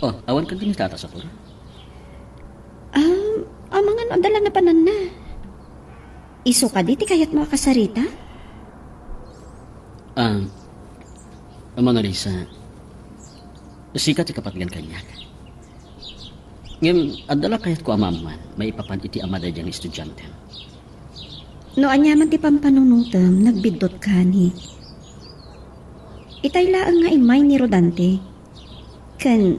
Oh, awan kadi ni Tata Sakura? Um, amangan no adda la napananna. Isu kadi ti kayatmo a kasarita? Ah, Mona Lisa, sika ti kapatgan kaniak. Ngem, adda la kayatko a maammuan maipapan iti ama daydiay nga estudiantem. No aniaman ti pampanunotem, nagbiddut kani. Itay laeng nga immay ni Rodante. Ken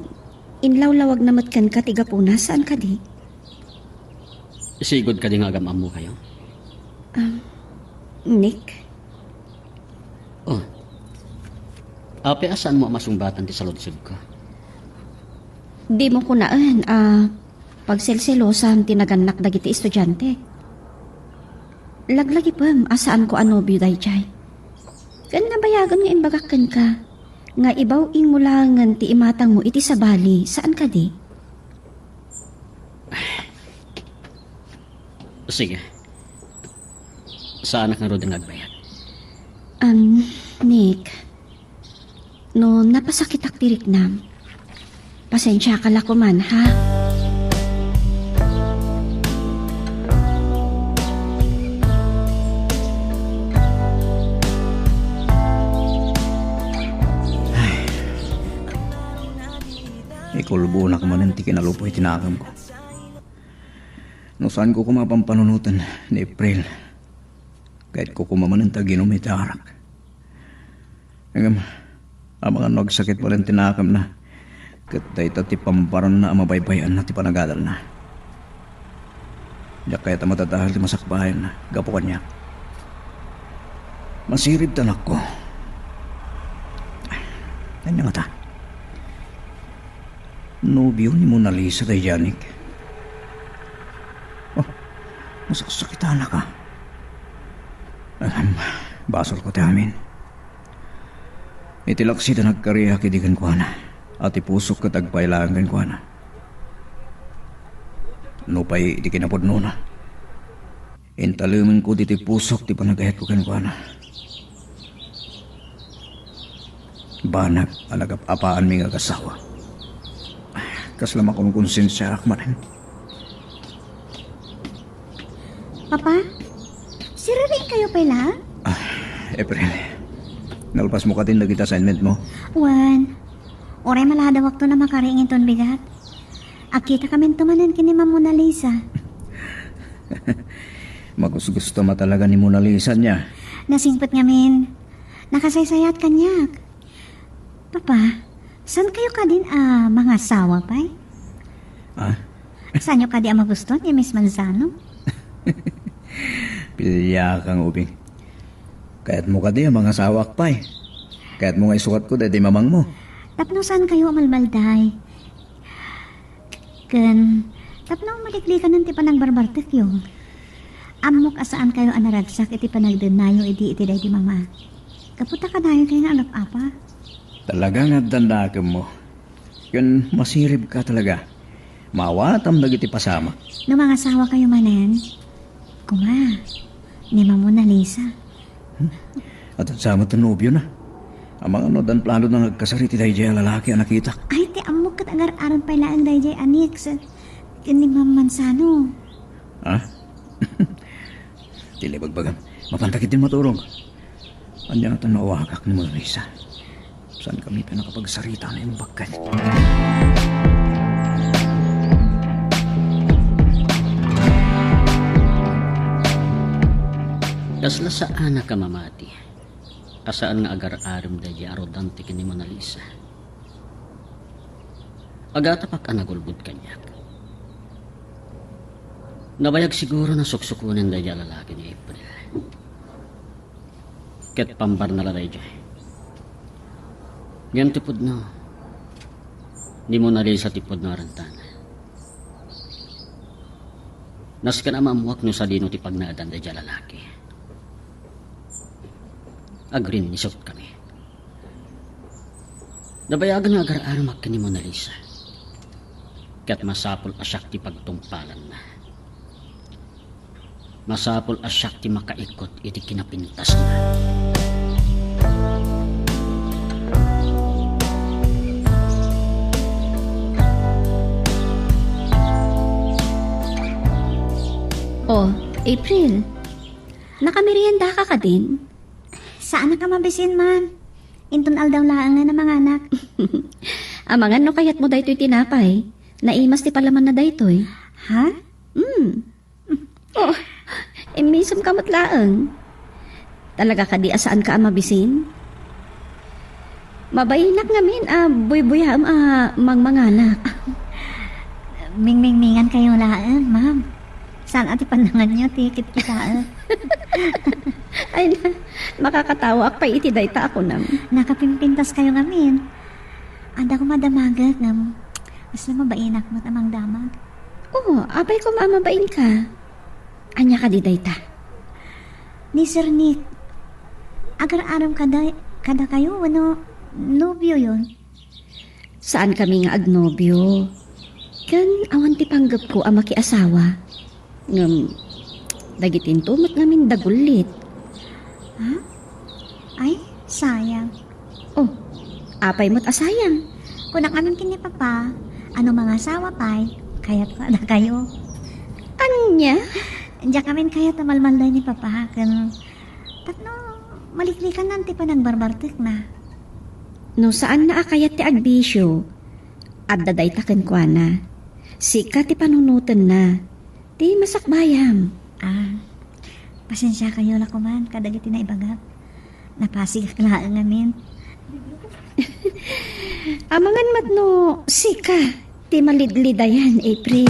inlawlawagna met kenka ti gapuna, saan kadi? Sigud kadi nga agam-ammokayo? Ah, Nick? Oh. Apay a saanmo a masungbatan ti saludsodko? Dimo kunaen a pagselselosam ti nagannak dagiti estudiante. Laglagipem a saanko a nobio daydiay. Ken nabayagen nga imbagak kenka nga ibaw-ingmo laengen ti imatangmo iti sabali, saan kadi? Sige. Saanak ngarud nga agbayag. Um, Nick, no napasakitak ti riknam, pasensiaka la koman, ha? Ay. Ikulbonak manen ti kinalupoy ti nakemko. No saanko koma a pampanunoten ni April, kayatko koma manen ti aginom iti arak. Ngem, amangan no agsakit manen ti nakemna, ket dayta ti pambaranna a mabaybay-anna ti panagadalna. Diak kayat a madadael ti masakbayanna gapu kaniak. Masirib ti anakko. Ania ngata? Nobio ni Mona Lisa daydiay, Nick? Oh, masaksakitanaka. Ahem, basolko ti amin. Iti laksi ta nagkariak idi kenkuana, a ti pusok ket agpailaeng kenkuana. Nupay iti kinapudnona, intalemenko ditoy pusok ti panagayatko kenkuana. Banag a nagap-apaanmi nga agasawa. Kasla makonkonsensiaak manen. Papa? Siririing kayo pay la? Ah, April, nalpas mo kadin dagiti assignment mo? Wen, uray maladawakto na makaring inton bigat. Agkita kamin to manen ken ni Ma'am Mona Lisa. Magusgusto ma talaga ni Mona Lisa niya. Nasingpet ngamin. Nakasaysayat kaniak. Papa, saan kayo kadin a mangasawa pay? Ah? Saanyo kadi a magusto ni Miss Manzano? Piliak nga ubing. Kayatmo kadi a mangasawak pay? Kayatmo nga isukatko daydi mamangmo? Tapno saan kayo a malmalday. Ken, tapno maliklikanen ti panagbarbartekyo. Ammok a saan kayo a naragsak iti panagdennayo idi iti daydi mama. Gapu ta kanayon kayo nga agap-apa. Talaga nga addan dakemmo. Ken masirib ka talaga. Maawatam dagiti pasamak. No mangasawa kayo manen, kuma, ni Ma'am Mona Lisa. Hmm? At sa met ti nobio na. Amangan no addan plano na nga agkasar iti daydiay a lalaki a nakitak. Ay, ti ammok ket agar-arem pay laeng daydiay a Nix ken ni Ma'am Manzano. Ha? Ti ibagbagam. Mapanta ketdin maturog. Ania ngata no awagak ni Mona Lisa? Saan kami pay nakapagsarita a naimbag ken? Kasla saanak a mamati a saan nga agar-arem daydiay a Rodante ken ni Mona Lisa. Agatapak a nagulbod kaniak. Nabayag siguro a suksukonen daydiay a lalaki ni April. Ket pambarna la daydiay. Ngem ti pudno, ni Mona Lisa ti pudno a rentana. Nasken a maammuak no sadino ti pagnaedan daydiay a lalaki. Agrinnisot kami. Nabayagan nga agar-aramak ken ni Mona Lisa. Ket masapul a siak ti pagtungpalanna. Masapul a siak ti makaikut iti kinapintasna. Oh, April. Nakamerienda ka kadin? Saanak a mabisin, ma'am. Inton aldaw laeng nga manganak. Amangan no kayatmo daytoy tinapay. Naimas ti palamanna daytoy. Ha? Hmm. Oh, immisem ka met laeng. Talaga kadi a saanka a mabisin? Mabainak ngamin a buybuyaem a mangmanganak. Mingmingmingan kayo laeng, ma'am. Saan a ti pannanganyo ti kitkitaek? Ay na, makakatawaak pay iti dayta a kunam. Nakapimpintas kayo ngamin. Adda koma damagek ngem, kasla mabainak met a mangdamag. Oh, apay koma a mabainka? Ania kadi dayta? Ni Sir Nick, agar-arem kada, kada kayo wenno nobioyon? Saan kami nga agnobio. Ken awan ti panggepko a makiasawa. Ngem, dagitinto met ngamin dagullit. Ha? Ay, sayang. Oh, apay met a sayang? Kunak ngamin ken ni Papa, a no mangasawa pay, kayatko a dakayo. Ania? Diak ngamin kayat a malmalday ni Papa, ken tapno maliklikannan ti panagbarbartekna. No saanna a kayat ti agbisio, adda dayta kenkuana. Sika ti panunotenna. Ti masakbayam. Ah, pasensia kayo la koman kadagiti naibagak. Napasigak laeng ngamin. Amangan met no sika ti malidlidayan, April.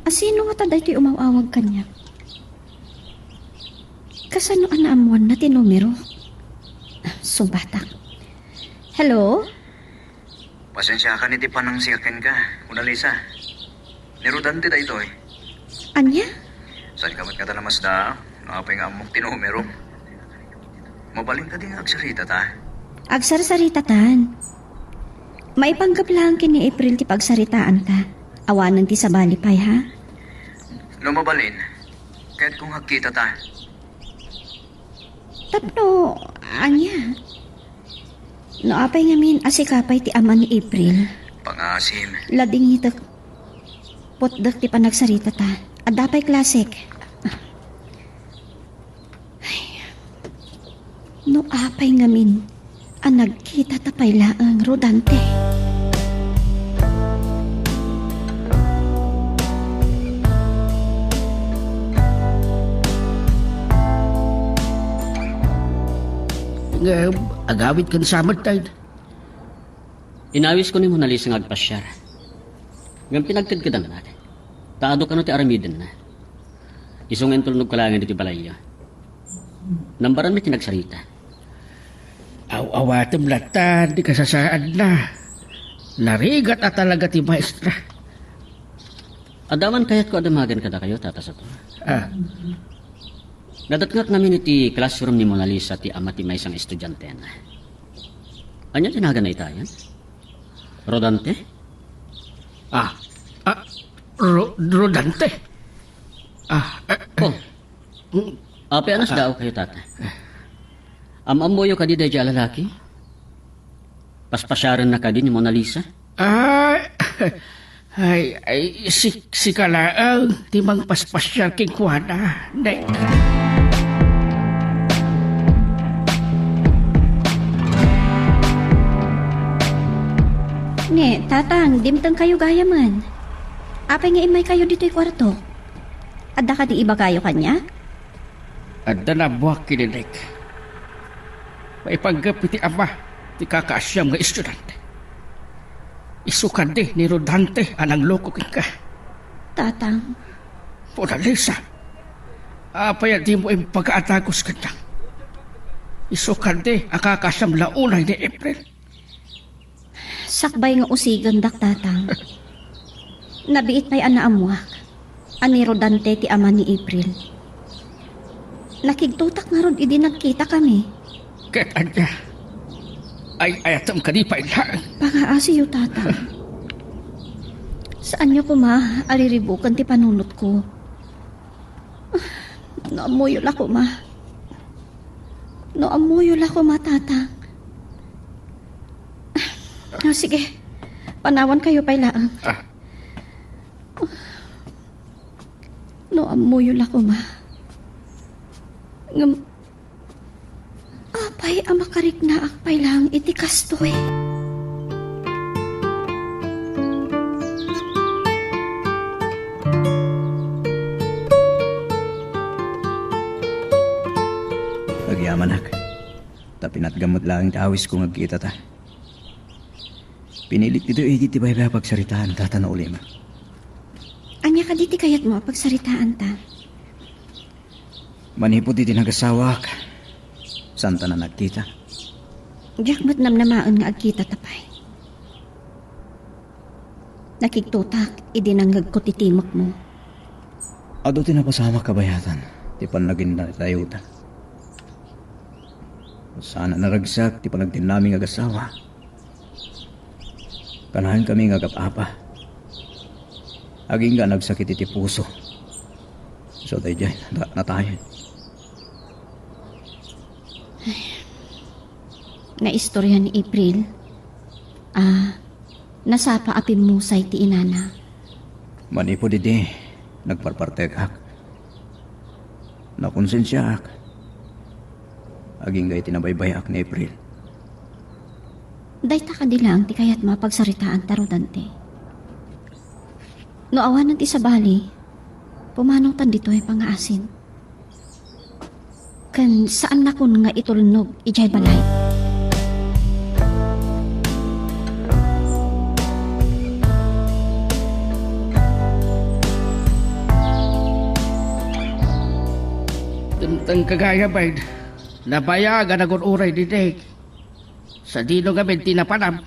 Asino ngata daytoy umaw-awag kaniak? Kasano a naammoanna ti numero? Sungbatak. Hello? Pasensiakan iti panangsiak kenka, Mona Lisa. Ni Rodante daytoy. Ania? Saanka met ngata namasda, no apay nga ammok ti numero? Mabalin kadi nga agsaritata? Agsarsaritatan. Maipanggep laeng ken ni April ti pagsaritaanta. Awanen ti sabali pay, ha? No mabalin, kayatko nga agkitata. Tapno, ania? No apay ngamin a sika pay ti ama ni April, Pangaasim. Ladingitek. Putdek ti panagsaritata. Adda pay klasek. Ay, no apay ngamin a nagkitata pay laeng, Rodante. Ngem, agawidka sa met, tay. Inawisko ni Mona Lisa nga agpasiar. Ngem pinagkedkedannak. Ta adu kano ti aramidenna. Isu nga intulnogko laengen iti balayyo. Nambaranmi ti nagsarita. Aw-awatem latta ti kasasaadna. Narigat a talaga ti maestra. Adda man kayatko a damagen kadakayo, Tata Sato. Ah. Nadatngak ngamin iti classroom ni Mona Lisa ti ama ti maysa nga estudiantena. Ania ti naganna itayen? Rodante? Ah, ah, Ro-, Rodante? Ah, eh, Oh, mm, apay a nasdaaw kayo, Tata? Am-ammoyo kadi daydiay a lalaki? Paspasiarenna kadi ni Mona Lisa? Ay, ay, ay, sik-, sika laeng ti mangpaspasiar kenkuana, ne. Ne, Tatang, dimteng kayo gayamen. Apay nga immay kayo ditoy kuarto? Adda kadi ibagayo kaniak? Adda naammoak ken ni Nick. Maipanggep iti ama ti kakaasiam nga estudiante. Isu kadi ni Rodante a nangloko kenka. Tatang. Mona Lisa, apay a dimo impaga a dagus kaniak? Isu kadi a kakaasiam la unay ni April. Sakbay nga usigendak, Tatang. Nabiit pay a naammoak a ni Rodante ti ama ni April. Nakigtotak ngarud idi nagkitakami. Ket ania? Ay-ayatem kadi pay laeng? Pangaasiyo, Tatang. Saanyo koma a riribuken ti panunotko. No ammoyo la koma. No ammoyo la koma, Tatang. Ah, sige. Panawan kayo pay laeng. Ah. No ammoyo la koma. Ngem, apay a makariknaak pay laeng iti kastoy? Agyamanak, ta pinatgam met laeng ti awisko nga agkitata. Pinilik ditoy idi ti baybay a pagsaritaan, Tata, no ulem. Ania kadi ti kayatmo a pagsaritaanta? Manipud idi nagasawaak, saanta nagkita. Diak met namnamaen nga agkitata pay. Nakigtotak idi nangngegko ti timekmo. Adu ti napasamak a bayatan ti pannaginatayuda. Saan a naragsak ti panagtinnami nga agasawa. Kanaenkami nga agap-apa. Agingga a nagsakit iti puso. So, daydiay, nata-, natayen. Naistorya ni April a nasapa a pimmusay ti inana. Manipud idi, nagparpartekak. Nakonsensiaak. Agingga iti nabaybayak ni April. Dayta kadi laeng ti kayatmo a pagsaritaanta, Rodante? No awanen ti sabali, pumanawtan ditoy pangngaasim. Ken saannakon nga itulnog idiay balay. Dimteng ka gayam, Bayd. Nabayag a nagur-uray ni Nick. Sadino ngamin ti napanam?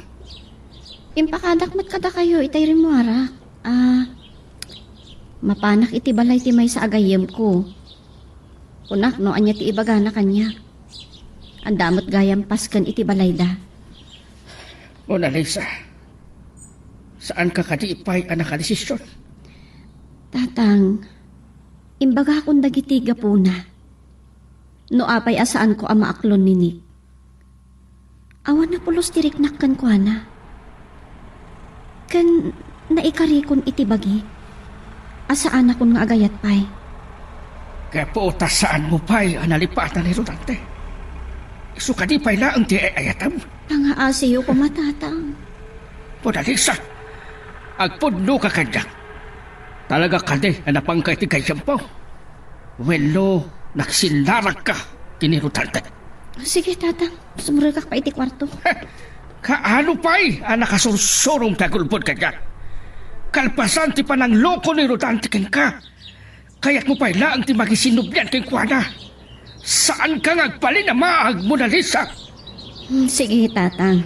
Impakadak met kadakayo itay rimmuarak. Ah, mapanak iti balay ti maysa a gayyemko. Kunak no ania ti ibagana kaniak. Adda met gayam pasken iti balayda. Mona Lisa, saanka kadi pay a nakadesisyon? Tatang, imbagakon dagiti gapuna. No apay a saanko a maaklon ni Nick, awan a pulos ti riknak kenkuana. Ken naikarikon iti bagi a saanakon nga agayat pay. Gapu ta saanmo pay a nalipatan ni Rodante. Isu kadi pay laeng ti ay-ayatem. Pangaasiyo koma, Tatang. Mona Lisa, agpudnoka kaniak. Talaga kadi a napanka iti gayyemko? Wenno nagsinnaragka ken ni Rodante? Sige, Tatang. Sumrekak pay iti kuarto. Kaano pay a nakasursurom ti agulbod kaniak? Kalpasan ti panangloko ni Rodante kenka, kayatmo pay laeng ti makisinnublian kenkuana. Saanka nga agbalin a maag, Mona Lisa. Hmm, sige, Tatang.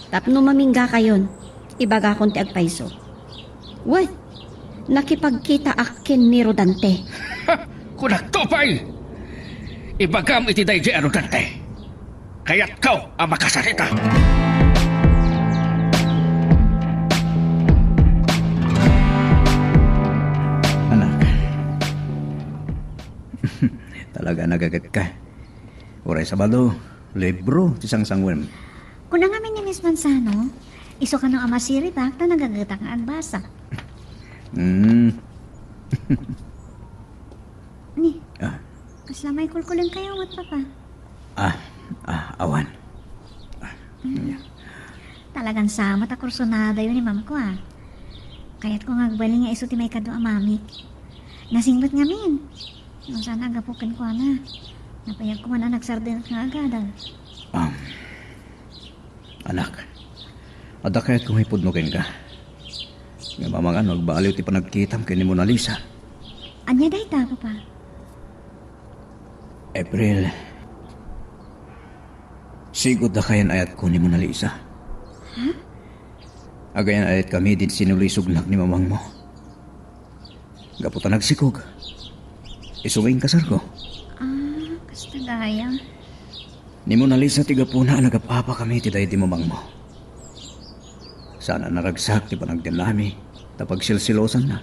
Tapno maminggakayon, ibagakon ti agpayso. Wen, nakipagkitaak ken ni Rodante. Kunakto pay! Ibagam iti daydi a Rodante. Kayatko a makasarita. Anak. Talaga nagagetka. Uray Sabado, libro ti sangsangwem. Kuna ngamin ni Miss Manzano, isu kano a masiribak ta nagagetak nga agbasa. Hmm. Ni, Ah. kasla may kulkuleng kayo met, Papa? Ah, ah, awan. Ah, Mm. yeah. Talagan sama ta kursunadayo ni Mamko, ah. Kayatko nga agbalin nga isu ti maikadua a mamik. Nasingpet ngamin. Ngem saan a gapu kenkuana. Nabayag koma a nagsardengak nga agadal. Um, anak, adda kayatko nga ipudno kenka. Ngem amangan no agbaliw ti panagkitam ken ni Mona Lisa. Ania dayta, Papa? April, sigud a kayan-ayatko ni Mona Lisa. Ha? Agayan-ayatkami idi sinulisognak ni mamangmo. Gapu ta nagsikog, isu nga inkasarko. Ah, kasta gayam. Ni Mona Lisa ti gapuna a nagap-apakami iti daydi mamangmo. Saan a naragsak ti panagdennami ta pagsilsilosanna.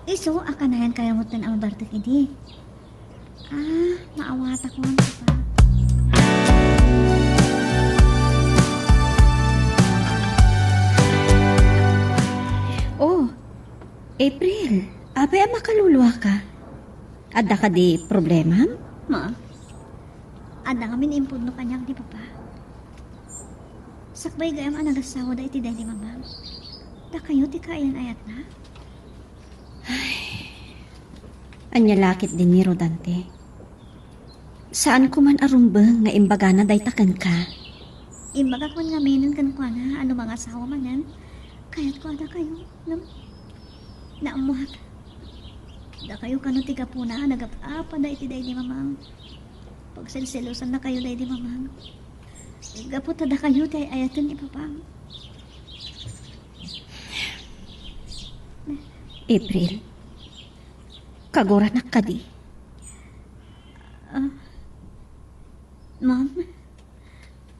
Isu a kanayankayo metten a mabartek idi. Ah, maawatak man, Papa. Oh, April, apay a makaluluaka? Adda kadi problemam? Ma, adda ngamin impudno kaniak ni Papa. Sakbay gayam a nagasawada iti daydi mamang. Dakayo ti kaayan-ayatna? Ay, ania la ketdi ni Rodante? Saanko man a rumbeng nga imbagana dayta kenka. Imbagak man ngaminen kenkuana a no mangasawa manen, kayatko a dakayo. Ngem, naammoak. Dakayo kano ti gapuna a nagap-apada iti daydi mamang. Pagselselosannakayo daydi mamang. Gapu ta dakayo ti ay-ayaten ni Papang. April, kaguranak kadi? Ah, Ma'am,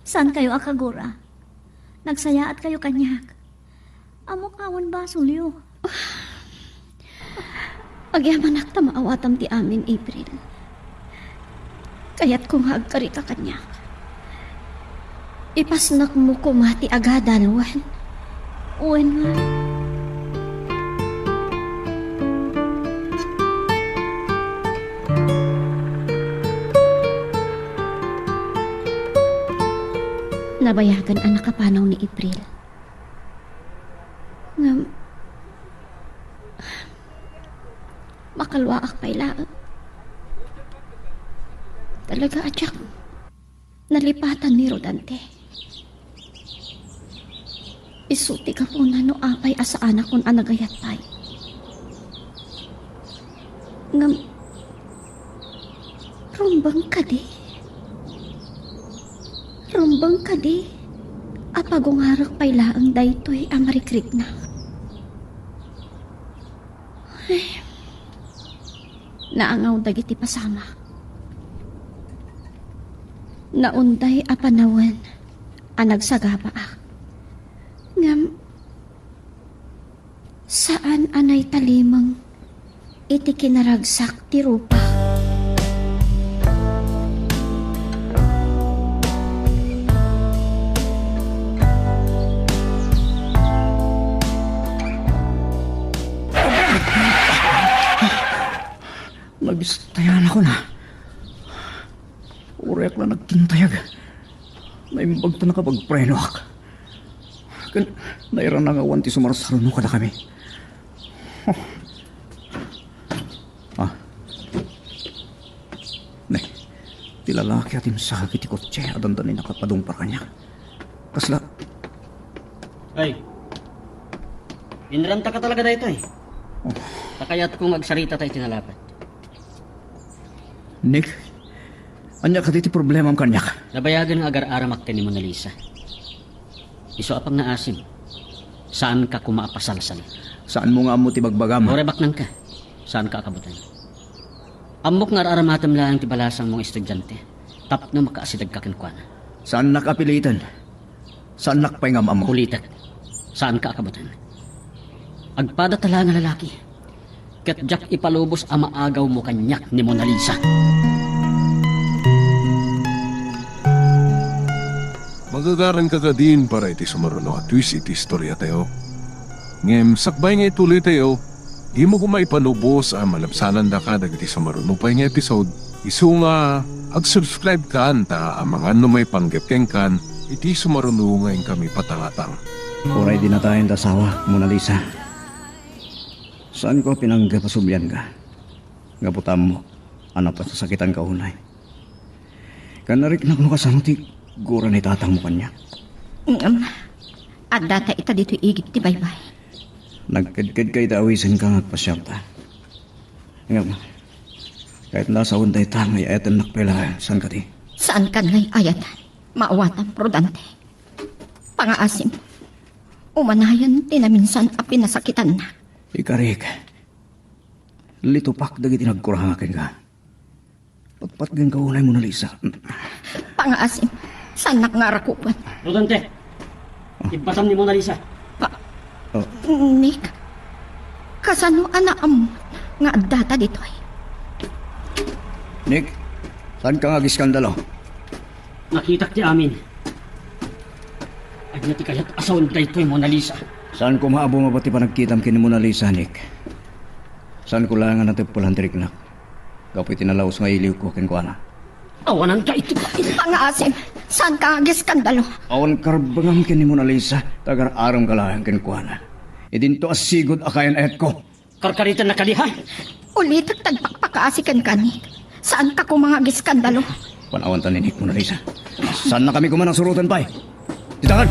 saankayo a kagura? Nagsayaatkayo kaniak. Ammok awan basolyo. Agyamanak ta maawatam ti amin, April. Kayatko nga agkarika kaniak. Ipasnekmo koma ti agadal, wen? Wen, ma'am. Nabayagan a nakapanaw ni April. Ngem, makaluaak pay laeng. Talaga a diak nalipatan ni Rodante. Isu ti gapuna no apay a saanakon a nagayat pay. Ngem, rumbeng kadi? Rumbeng kadi a pagungarek pay laeng daytoy a marikriknak? Ay, naangaw dagiti pasamak. Naunday a panawen a nagsagabaak. Ngem, saan a naitalimeng iti kinaragsak ti rupa. Nabistayanakon a. Uray ak la nagkintayag, naimbag ta nakapagprenoak. Ken nairana nga awan ti sumarsaruno kadakami. Ah. Ne, ti lalaki a timsakit iti kotse a dandani nakapadungpar kaniak. Kasla. Ay, inrantaka talaga daytoy. Oh. Ta kayatko nga agsaritata iti nalapad. Nick, ania kadi ti problemam kaniak? Nabayagen nga agar-aramak ken ni Mona Lisa. Isu a pangngaasim, saanka koma a pasalsali. Saanmo nga ammo ti bagbagam? Uray baknangka, saanka a kabutan. Ammok nga ar-aramatem laeng ti balasangmo nga estudiante tapno makaasidegka kenkuana. Saannak a piliten. Saannak pay nga am-ammo. Ulitek, saanka a kabutan. Agpadata laeng a lalaki. Ket diak ipalubos a maagawmo kaniak ni Mona Lisa. Magagaranka kadin para iti sumaruno a twist iti istoriatayo. Ngem sakbay nga ituloytayo, dimo koma ipalubos a malabsanandaka dagiti sumaruno pay nga episode, isu nga ag-subscribe kan ta amangan no maipanggep kenkan iti sumaruno nga inkami patangatang. Uray dinatayen ta asawa, Mona Lisa. Saanko a pinanggep a sublianka. Nga butammo a napasakitanka unay. Ken nariknak no kasano ti gura ni tatangmo kaniak. Ngem, addata ita ditoy igid ti baybay. Nagkedkedka iti awisenka nga agpasiarta. Ngem, ket no sawen dayta nga ay-ayatennak pay laeng, saan kadi? Saankan nga ay-ayatan? Maawatam, Rodante. Pangaasim, umanayon ti naminsan a pinasakitannak. Ikarik, litupak dagiti nagkuranga kenka. Patpatgenka unay, Mona Lisa. Pangaasim, saannak nga arakupen. Rodante, ibbatam ni Mona Lisa. Pa-, Oh. Nick, kasano a naammo nga addata ditoy? Nick, saanka nga agiskandalo? Nakitak ti amin. Ania ti kayat a sawen daytoy, Mona Lisa? Saanko maabumaba ti panagkitam ken ni Mona Lisa, Nick. Saanko laeng a nateppelan ti riknak gapu iti nalaus nga iliwko kenkuana. Awananka iti bain. Pangaasim, saanka nga agiskandalo? Awan karbengam ken ni Mona Lisa, ta agar-aremka laeng kenkuana. Idinto a sigud a kayan-ayatko. Karkariten nakaliha. Ulitek ta agpakpakaasi kenka, Nick. Saanka koma nga agiskandalo? Pan-awanta ni Nick, Mona Lisa. Saannakami koma a suroten pay. Ditan!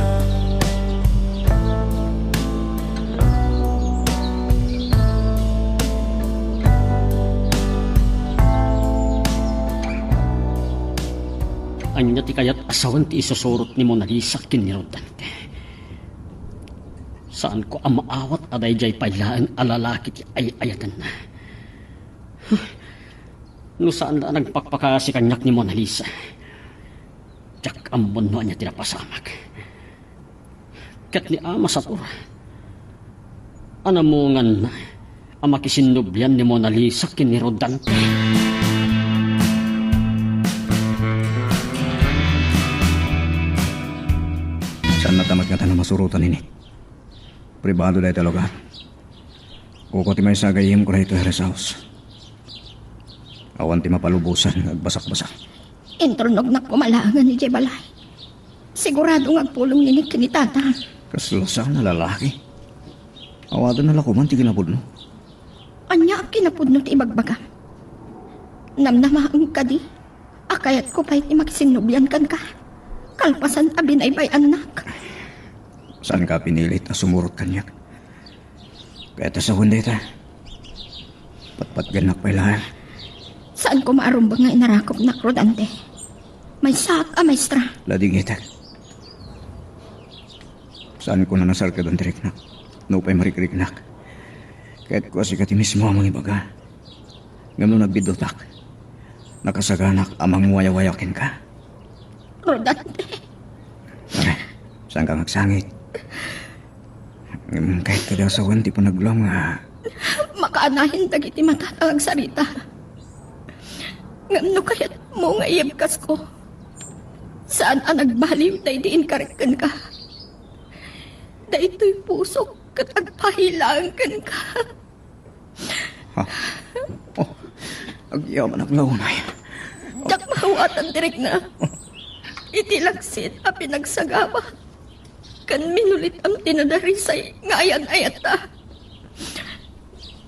Ania ti kayat a sawen ti isusurot ni Mona Lisa ken ni Rodante? Saanko a maawat a daydiay pay laeng a lalaki ti ay-ayatenna. Huh. No saan la a nagpakpakaasi kaniak ni Mona Lisa, diak ammon no ania ti napasamak. Ket ni Ama Sator, anamunganna a makisinnublian ni Mona Lisa ken ni Rodante. Saanna ta met ngatan a masurotan ini. Pribado dayta lugar. Kukua ti maysa a gayyemko daytoy a rest house. Awan ti mapalubosan nga agbasakbasa. Inturnognak koma laengen idiay balay. Sigurado nga agpulong ni Nick ken ni Tata. Kasla saan a lalaki. Awatenna la koman ti kinapudno. Ania a kinapudno ti ibagbagam? Namnamaem kadi a kayatko pay ti makisinnublian kenka, kalpasan a binaybay-annak? Saanka a pinilit a sumurot kaniak. Kayat a sawen dayta. Patpatgennak pay laeng. Saan koma a rumbeng nga inarakupnak, Rodante. Maysaak a maestra. Ladingitek. Saanko a nasarkadan ti riknak. Nupay marikriknak, kayatko a sika ti mismo a mangibaga. Ngem no nagbiddutak, nakasaganak a mangwayawaya kenka. Rodante. Ay, saanka nga agsangit? Ngem kayat kadi a sawen ti panagluam nga... Makaanahen dagiti matata nga agsarita. Ngem no kayatmo nga iyebkasko, saan a nagbaliw daydi inkarek kenka. Daytoy pusok ket agpahilaeng kenka. Ha? Oh. Agyamanak la unay. Diak maawatan ti rikna. Iti laksid a pinagsagaba ken minulitam ti nadarisay nga ayan-ayatta.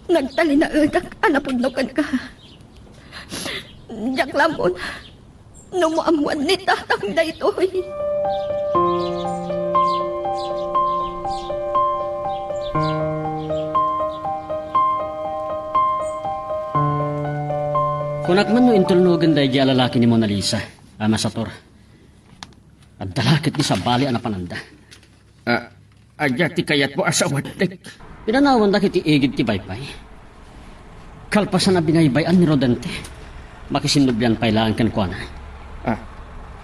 Nagtalinaedak a napudno kenka. Diak la ammon no maammoan ni tatang daytoy. Kunak man no intulnogen daydi a lalaki ni Mona Lisa, Ama Sator. Adda la ketdi sabali a napananda. Ah, ania ti kayatmo a sawen, Nick? Pinanawanda iti igid ti baybay. Kalpasan a binaybay-an ni Rodante, makisinnublian pay laeng kenkuana. Ah,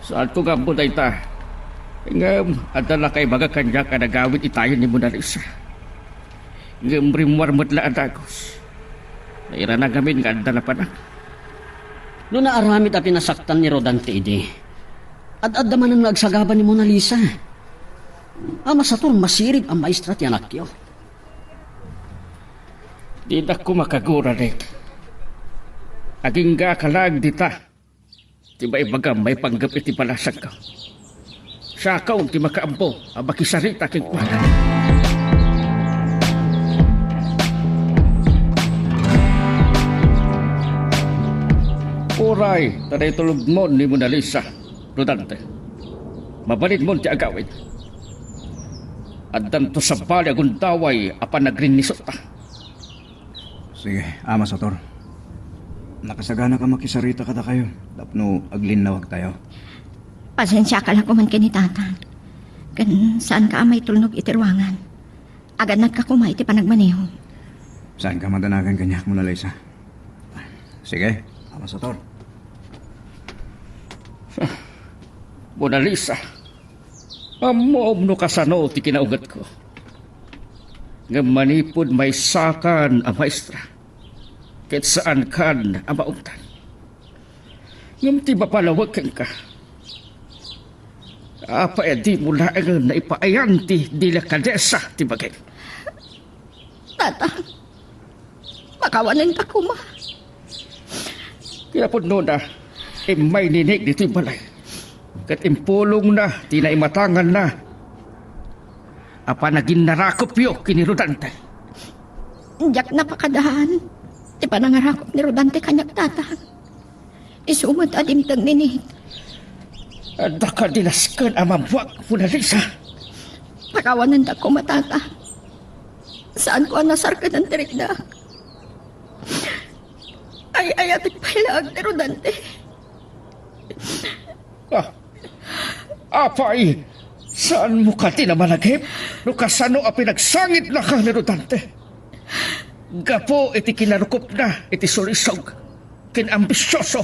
saanko nga ammo dayta. Ngem adda la kaibaga kaniak a nagawid itayon ni Mona Lisa. Ngem rimmuar met la a dagus. Nairana ngamin nga adda napanak. No naaramid a pinasaktan ni Rodante idi, ad-adda manen nga agsagaba ni Mona Lisa. Ama Sator, masirib a maestra ti anakyo. Dinak koma kagura, Nick. Agingga ka laeng dita. Ti baybagam maipanggep iti balasangko. Siakon ti makaammo a makisarita kenkuana. Uray ta naitulogmon ni Mona Lisa, Rodante, mabalinmon ti agawid. Addanto sabali a gundaway a panagrinnisutta. Sige, Ama Sator. Nakasaganak a makisarita kadakayo tapno aglinnawagtayo. Pasensiaka la koman ken ni Tatang. Ken saanka a maitulnog iti ruangan. Agannadka koma iti panagmaneho. Saanka madanagan kaniak, Mona Lisa. Sige, Ama Sator. Mona Lisa, ammom no kasano ti kinaungetko. Ngem manipud maysakan a maestra, ket saankan a maungtan. Ngem ti mapalawek kenka, apay a dimo laengen naipaayan ti delikadesa ti bagim? Tata, pakawanendak koma. Kinapudnona, immay ni Nick ditoy balay, ket impulongna ti naimatanganna a panaginnarakupyo ken ni Rodante. Diak napakadaan ti panangarakup ni Rodante kaniak, Tata. Isu met a dimteng ni Nick. Adda kadi nasken a mabuak, Mona Lisa. Pakawanendak koma, Tata. Saanko a nasarkedan ti riknak. Ay-ayatek pay laeng ni Rodante. Ah, apay, saanmo kadi a malagip no kasano a pinagsangitnaka ni Rodante? Gapu iti kinarukopna iti sulisog ken ambisioso,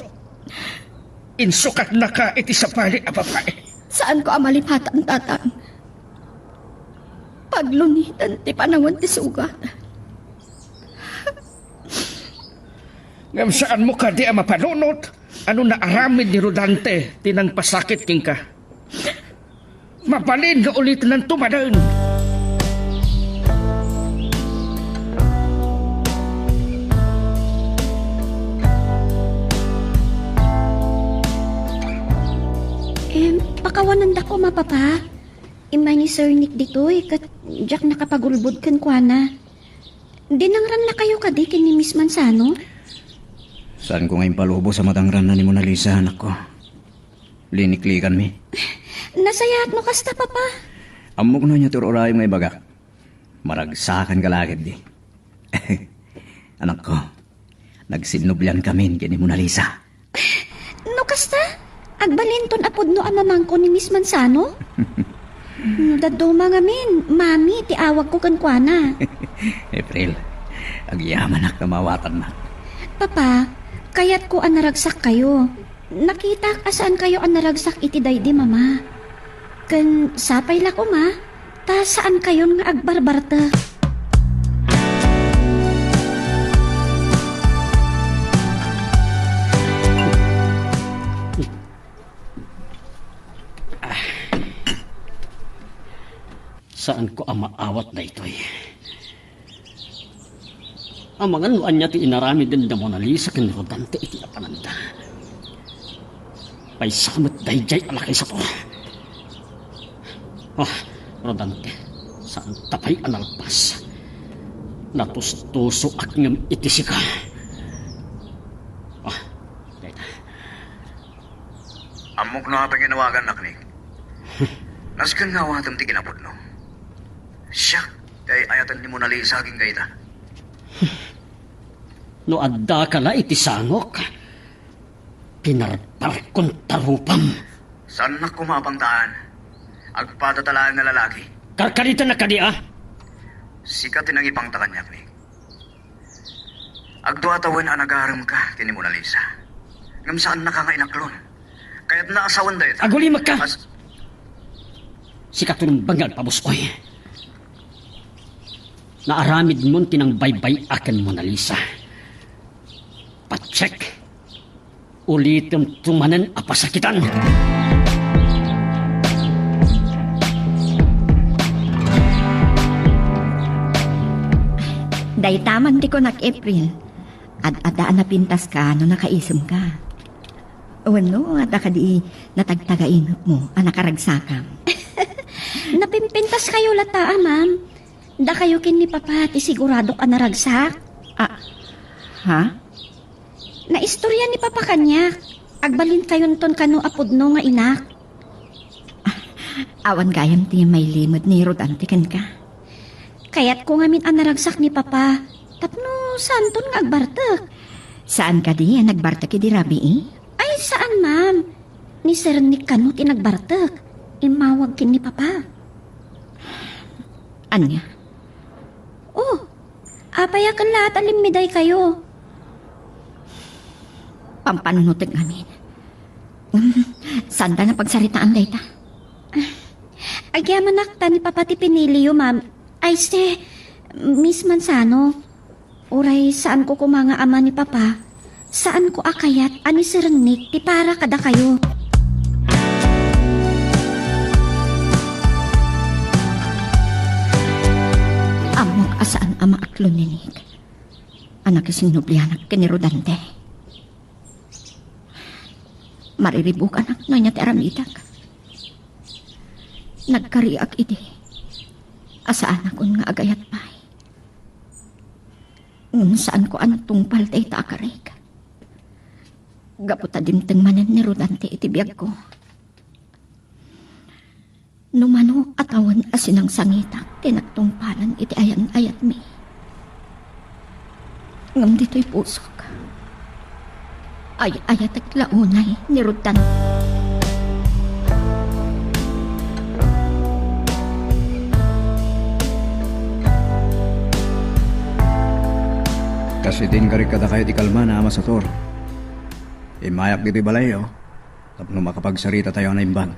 insukatnaka iti sabali a babai. Saanko a malipatan, Tatang. Paglunitan ti panawen ti sugat. Ngem saanmo kadi a mapanunot a no naaramid ni Rodante ti nangpasakit kenka? Mabalin nga ulitananto manen. Em, pakawanendak koma, Papa. Immay ni Sir Nick ditoy, ket diak nakapagulbod kenkuana. Dinangrannakayo kadi ken ni Miss Manzano? Saanko nga impalubos a madangranna ni Mona Lisa, anakko. Liniklikanmi. Nasayaat no kasta, Papa. Ammok no ania ti ur-urayem nga ibagak. Maragsakanka la ketdi. Anakko, nagsinnubliankamin ken ni Mona Lisa. No kasta, agbalinton a pudno a mamangko ni Miss Manzano? No dadduma ngamin, Mami ti awagko kenkuana. April, agyamanak ta maawatannak. Papa, kayatko a naragsakkayo. Nakitak a saankayo a naragsak iti daydi, Mama. Ken sapay la koma, ta saankayon nga agbarbartek. Saanko a maawat daytoy. Amangan no ania ti inaramiden da Mona Lisa ken Rodante iti napananda. Maysa met daydiay a laki, Sator. Ah, Rodante, saanta pay a nalpas. Natustusoak ngem iti sika. Ah, dayta. Ammok no apay nga inawagannak, Nick. Nasken nga awatem ti kinapudno. Siak ti ay-ayaten ni Mona Lisa agingga ita. No addaka la iti sangok, pinarparkon ta rupam. Saannak koma a pangtaan. Agpadata laeng nga lalaki. Karkaritennak kadi a? Sika ti nangipangta kaniak, Nick. Agdua tawen a nagaremka ken ni Mona Lisa. Ngem saannaka nga inaklon. Kayatna a sawen dayta. Agulimekka! As- Sika ti rumbeng nga agpabus-oy. Naaramidmon ti nangbay-bay-ak ken Mona Lisa. Patsek! Ulitemto manen a pasakitan. Dayta man ti kunak, April. Ad-adda a napintaska no nakaisemka. Wenno, adda kadi natagtagainepmo a nakaragsakam? Napimpintaskayo latta, a, ma'am. Dakayo ken ni Papa ti siguradok a naragsak. Ah, ha? Naistorya ni Papa kaniak. Agbalinkayon ton kano a pudno nga inak. Awan gayam ti mailimed ni Rodante kenka. Kayatko ngamin a naragsak ni Papa tapno saanton nga agbartek. Saan kadi a nagbartek idi rabii? Ay, saan, ma'am. Ni Sir Nick kano ti nagbartek. Immawag ken ni Papa. Ania? Oh, apay a ken laat a limmidaykayo? Pampanunotek ngamin. Ngem, saanda nga pagsaritaan dayta. Agyamanak ta ni Papa ti piniliyo, ma'am. Ay, si Miss Manzano. Uray saanko koma nga ama ni Papa, saanko a kayat a ni Sir Nick ti para kadakayo. Ammok a saan a maaklon ni Nick a nakisinnublianak ken ni Rodante. Mariribukanak no ania ti aramidek. Nagkariak idi a saanakon nga agayat pay. Ngem saanko a natungpal dayta a karik. Gapu ta dimteng manen ni Rodante iti biagko. No mano a tawen a sinangsangitak ti nagtungpalan iti ayan-ayatmi. Ngem ditoy pusok, ay-ayatek la unay ni Rodante. Kas iti inkarik kadakayo ti kalmana, Ama Sator, immayak ditoy balayyo tapno makapagsarita tayo a naimbag.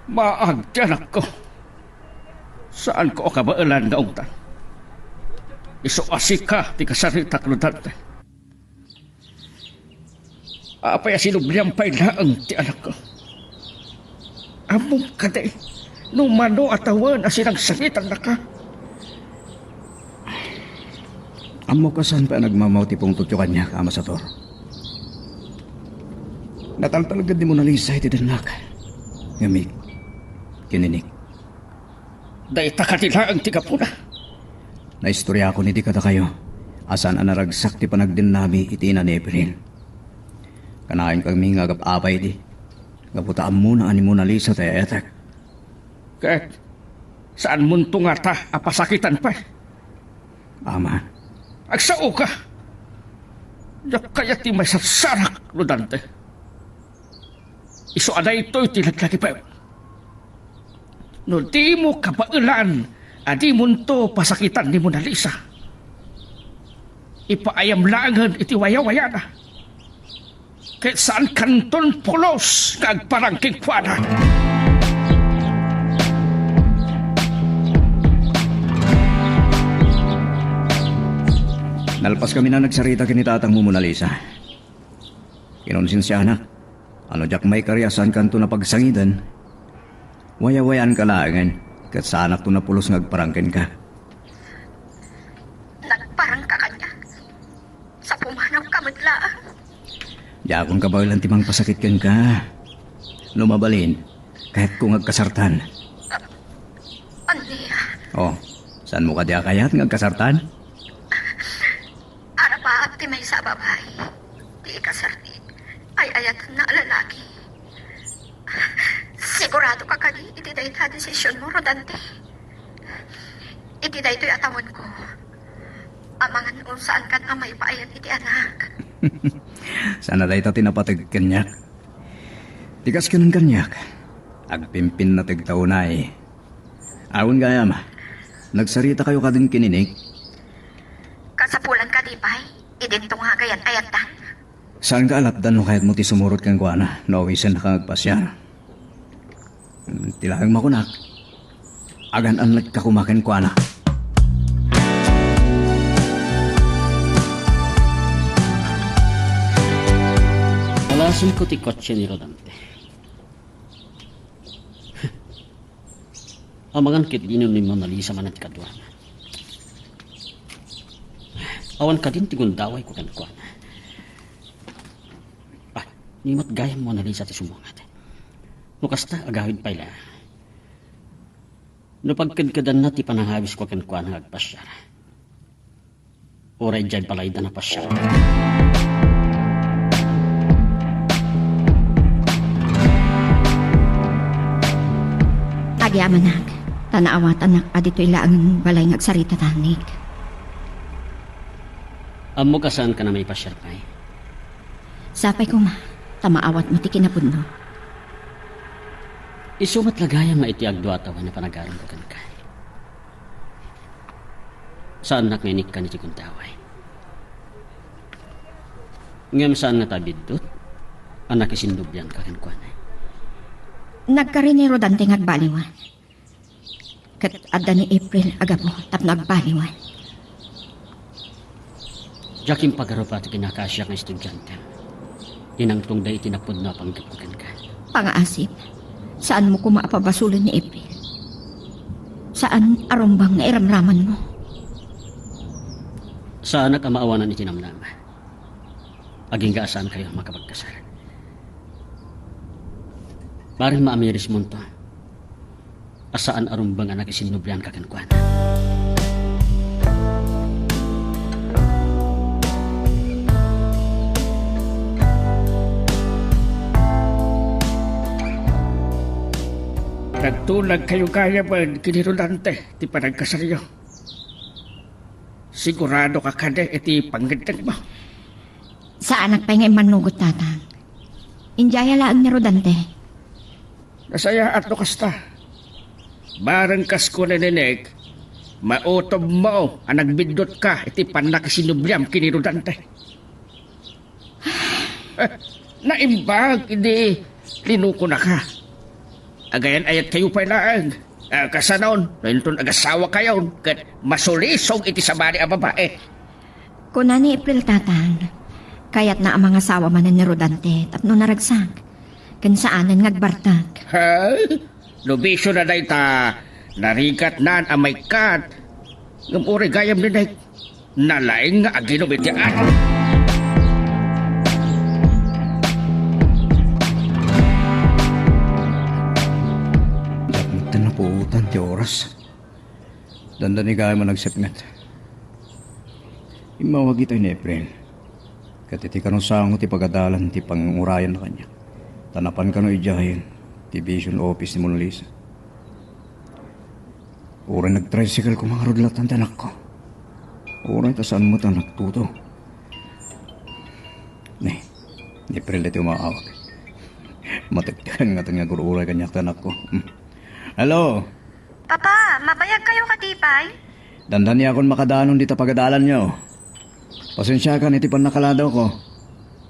Maag ti anakko. Saanko a kabaelan nga ungtan. Isu a sika ti kasaritak, Rodante. Apay a sinubliam pay laeng ti anakko? Ammom kadi no mano a tawen a sinangsangitannaka? Ammok a saan pay a nagmamao ti pungtotyo kaniak, Ama Sator. Nataltalged ni Mona Lisa iti dennak. Ngem ken ni Nick. Dayta kadi laeng ti gapuna. Naistoriakon idi kadakayo a saan a naragsak ti panagdennami iti ina ni April. Kanayon kami nga agab-abay idi, gapu ta ammona a ni Mona Lisa ti ay-ayatek. Ket saanmonto ngata a pasakitan pay? Ama. Agsao ka! Diak kayat ti maisarsarak, Rodante. Isu a daytoy ti laglagipem. No dimo kabaelan a dimonto pasakitan ni Mona Lisa, ipaayam laengen iti wayawayana. Ket saankanton pulos nga agparang kenkuana. Nalpaskami a nagsarita ken ni tatangmo, Mona Lisa. Kinonsensianak a no diak maikari a saankanto a pagsangiten, wayawayaanka laengen, ket saanakto a pulos nga agparang kenka. Nagparangka Laeng. Diakon kabaelan ti mangpasakit kenka. No mabalin, kayatko nga agkasartan. Ania? Oh, saanmo kadi a kayat nga agkasartan? Arapaap ti maysa a babai ti ikasarmi. Ay-ayatenna a lalaki. Sigurado ka kadi iti dayta a desisionmo, Rodante? Iti daytoy a tawenko, amangan no saankan a maipaayat iti anak. Saan a dayta ti napateg kaniak. Ti kas ken kaniak, agpimpinnategta unay. Awan gayam, nagsaritakayo kadin ken ni Nick? Kasapulan kadi pay, idinto nga agayan-ayattan. Saanka a lapdan no kayatmo ti sumurot kenkuana no awisennaka nga agpasiar. Ti laeng makunak, agan-annadka koma kenkuana. Alasenko ti kotse ni Rodante. Amangan ketdin no ni Mona Lisa manen ti kaduana. Awan kadin ti gundawayko kenkuana. Ah, ni met gayam Mona Lisa ti sumungad. No kasta, agawid pay la. No pagkedkedanna ti panangawisko kenkuana nga agpasiar. Uray diay balayda napasiar. Agyamanak, ta naawatanak a ditoy laengen balay nga agsarita tanik. Ammok a saanka a maipasiar pay. Sapay koma, ta maawatmo ti kinapudno. Isu met la gayam nga iti agdua a tawen a panagaremko kenka. Saannak nga inikkan iti gundaway. Ngem saan ngata a biddut a nakisinnobianka kenkuana? Nagkari ni Rodante nga agbaliwan. Ket adda ni April a gapu tapno agbaliwan. Diak impagarup ti kinakasiak nga estudiante. Inangtongda iti napudno a panggepko kenka. Pangaasip, saanmo koma a pabasolen ni April. Saan a rumbeng nga iramramanmo. Saanak a maawanan iti namnama. Agingga a saankayo makapagkasar. Marim maamirismonto a saan a rumbeng a nakisinnobianka kenkuana. Nagtulagkayo gayamen ken ni Rodante ti panagkasaryo. Siguradoka kadi iti pangngeddengmo? Saanak pay nga immannugot, Tatang. Idiay laeng ni Rodante. Nasayaat no kasta. Bareng kas kuna ni Nick, mautobmo a nagbiddutka iti pannakisinnobiam ken ni Rodante. Naimbag idi linukonaka. Agayan-ayatkayo pay laeng. Ah, kasano no inton agasawakayon ket masulisog iti sabali a babai? Kuna ni April, Tatang, kayatna a mangasawa manen ni Rodante tapno naragsak, ken saanen nga agbartek. Ha? No bisio na dayta, narigatnan a maikkat. Ngem uray gayam ni Nick, nalaing nga aginom iti anom. Diak met napuotan ti oras. Dandani gayam a nagsipnget. Immawag itay ni April. Ket iti kano sango ti pagadalan ti pangurayanna kaniak. Ta napan kano idiayen ti vision office ni Mona Lisa. Uray nagtricycle koma ngarud lattan ti anakko. Uray ta saan met a nagtudo. Ni, ni April daytoy umaawag. Matektekan ngaten nga agur-uray kaniak ti anakko. Hmm. Hello? Papa, mabayagkayo kadi pay? Dandaniakon makadanon dita pagadalanyo. Pasensiakan iti pannakaladawko.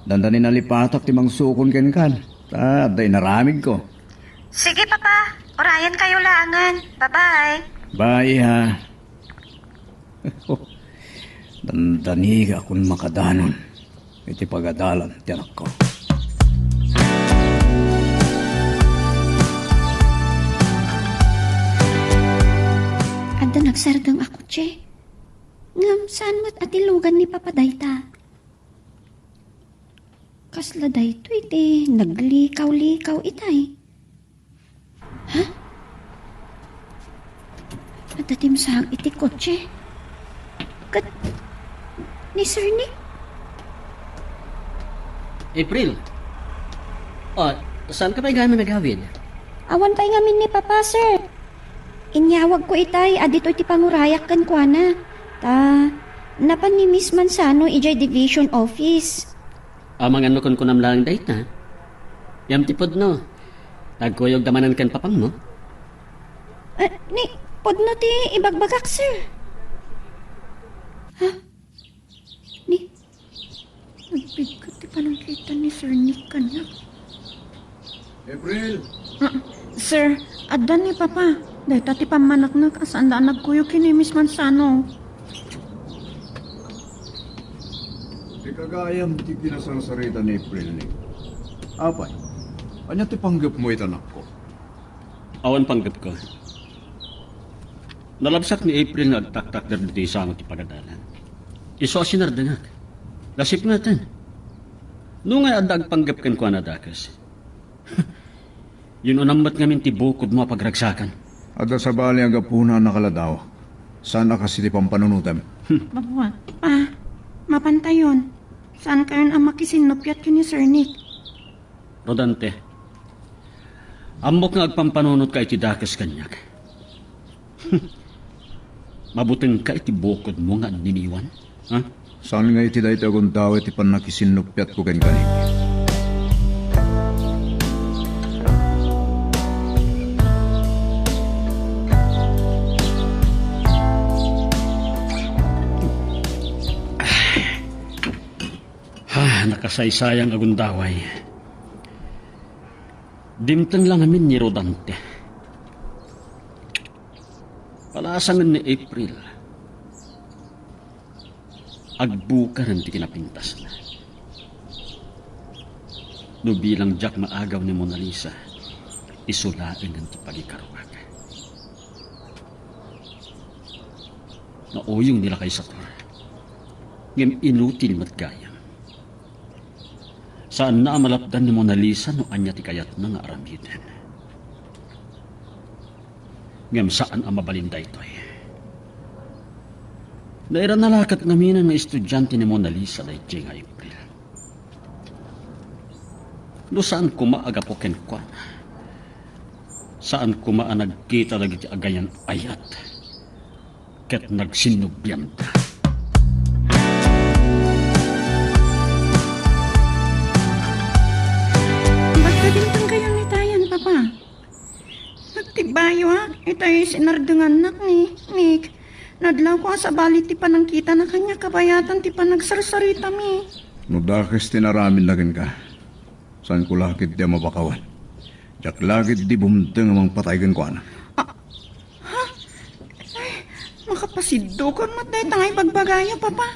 Dandani nalipatak ti mangsukon kenkan. Ta adda inaramidko. Sige, Papa. Urayankayo laengen. Bye-bye. Bye, ha. Dandani nga akon makadanon iti pagadalan ti anakko. Adda nagsardeng a kotse. Ngem saan met a ti lugan ni Papa dayta. Kasla daytoy ti naglikaw-likaw itay. Ha? Adda timsaag iti kotse. Ket ni Sir Nick? April. O, saan ka pay gayam nagawid? Awan pay ngamin ni Papa, sir. Inyawagko itay a ditoy ti pangurayak kenkuana. Ta, napan ni Miss Manzano idiay division office. Amangan no kunkunam laeng dayta. Ngem ti pudno, nagkuyogda manen ken papam, no? Ah, ni, pudno ti ibagbagak, sir. Ha? Ni, nagbigket ti panangkita ni Sir Nick kaniak. April! Ah, sir, adda ni Papa. Dayta ti pammaneknek a saanda a nagkuyog ken ni Miss Manzano. Ti kagayam ti kinasarsarita ni April ni. Apay, ania ti panggepmo ita, anakko? Awan panggepko. Nalabsak ni April nga agtaktakder ditoy sango ti pagadalan. Isu a sinardengak. Nasipngetan. No ngay adda agpanggep kenkuana, dakes. Yun-unam met ngamin ti bukodmo a pagragsakan. Adda sabali a gapuna a nakaladaw. Saan a kas iti pampanunotem? Mabuat. Pa, mapantayon. Saan kayon a makisinnupiat ken ni Sir Nick? Rodante, ammok nga agpampanunotka iti dakes kaniak. Mabutengka iti bukodmo nga anniniwan, ha? Saan nga iti daytoy a gundaway ti pannakisinnupiatko ken Sir Nick? Ah, nakasaysayang a gundaway. Dimteng la ngamin ni Rodante. Palasangen ni April. Agbukaren ti kinapintasna. No bilang diak maagaw ni Mona Lisa, isu laengen ti pagikaruak. Nauyong ni lakay Sator. Ngem inutil met gayam. Saanna a malapdan ni Mona Lisa no ania ti kayatna nga aramiden. Ngem saan a mabalin daytoy. Nairana la ket ngamin nga estudiante ni Mona Lisa daydiay nga April. No saan koma a gapu kenkuana, saan koma a nagkita dagiti agayan-ayat ket nagsinnubianda. Ba't kadimteng kayo ni Tayan, Papa? Nagtibayo, ah. Itay sinardengannak ni Nick. Nadlawko a sabali ti panangkitana kaniak kabayatan ti panagsarsaritami. No dakes ti naramidna kenka, saanko la ketdi a mapakawan. Diak la ketdi bumteng a mangpatay kenkuana. Ah, ha? Ay, makapasiddukan met dayta nga ibagbagayo, Papa.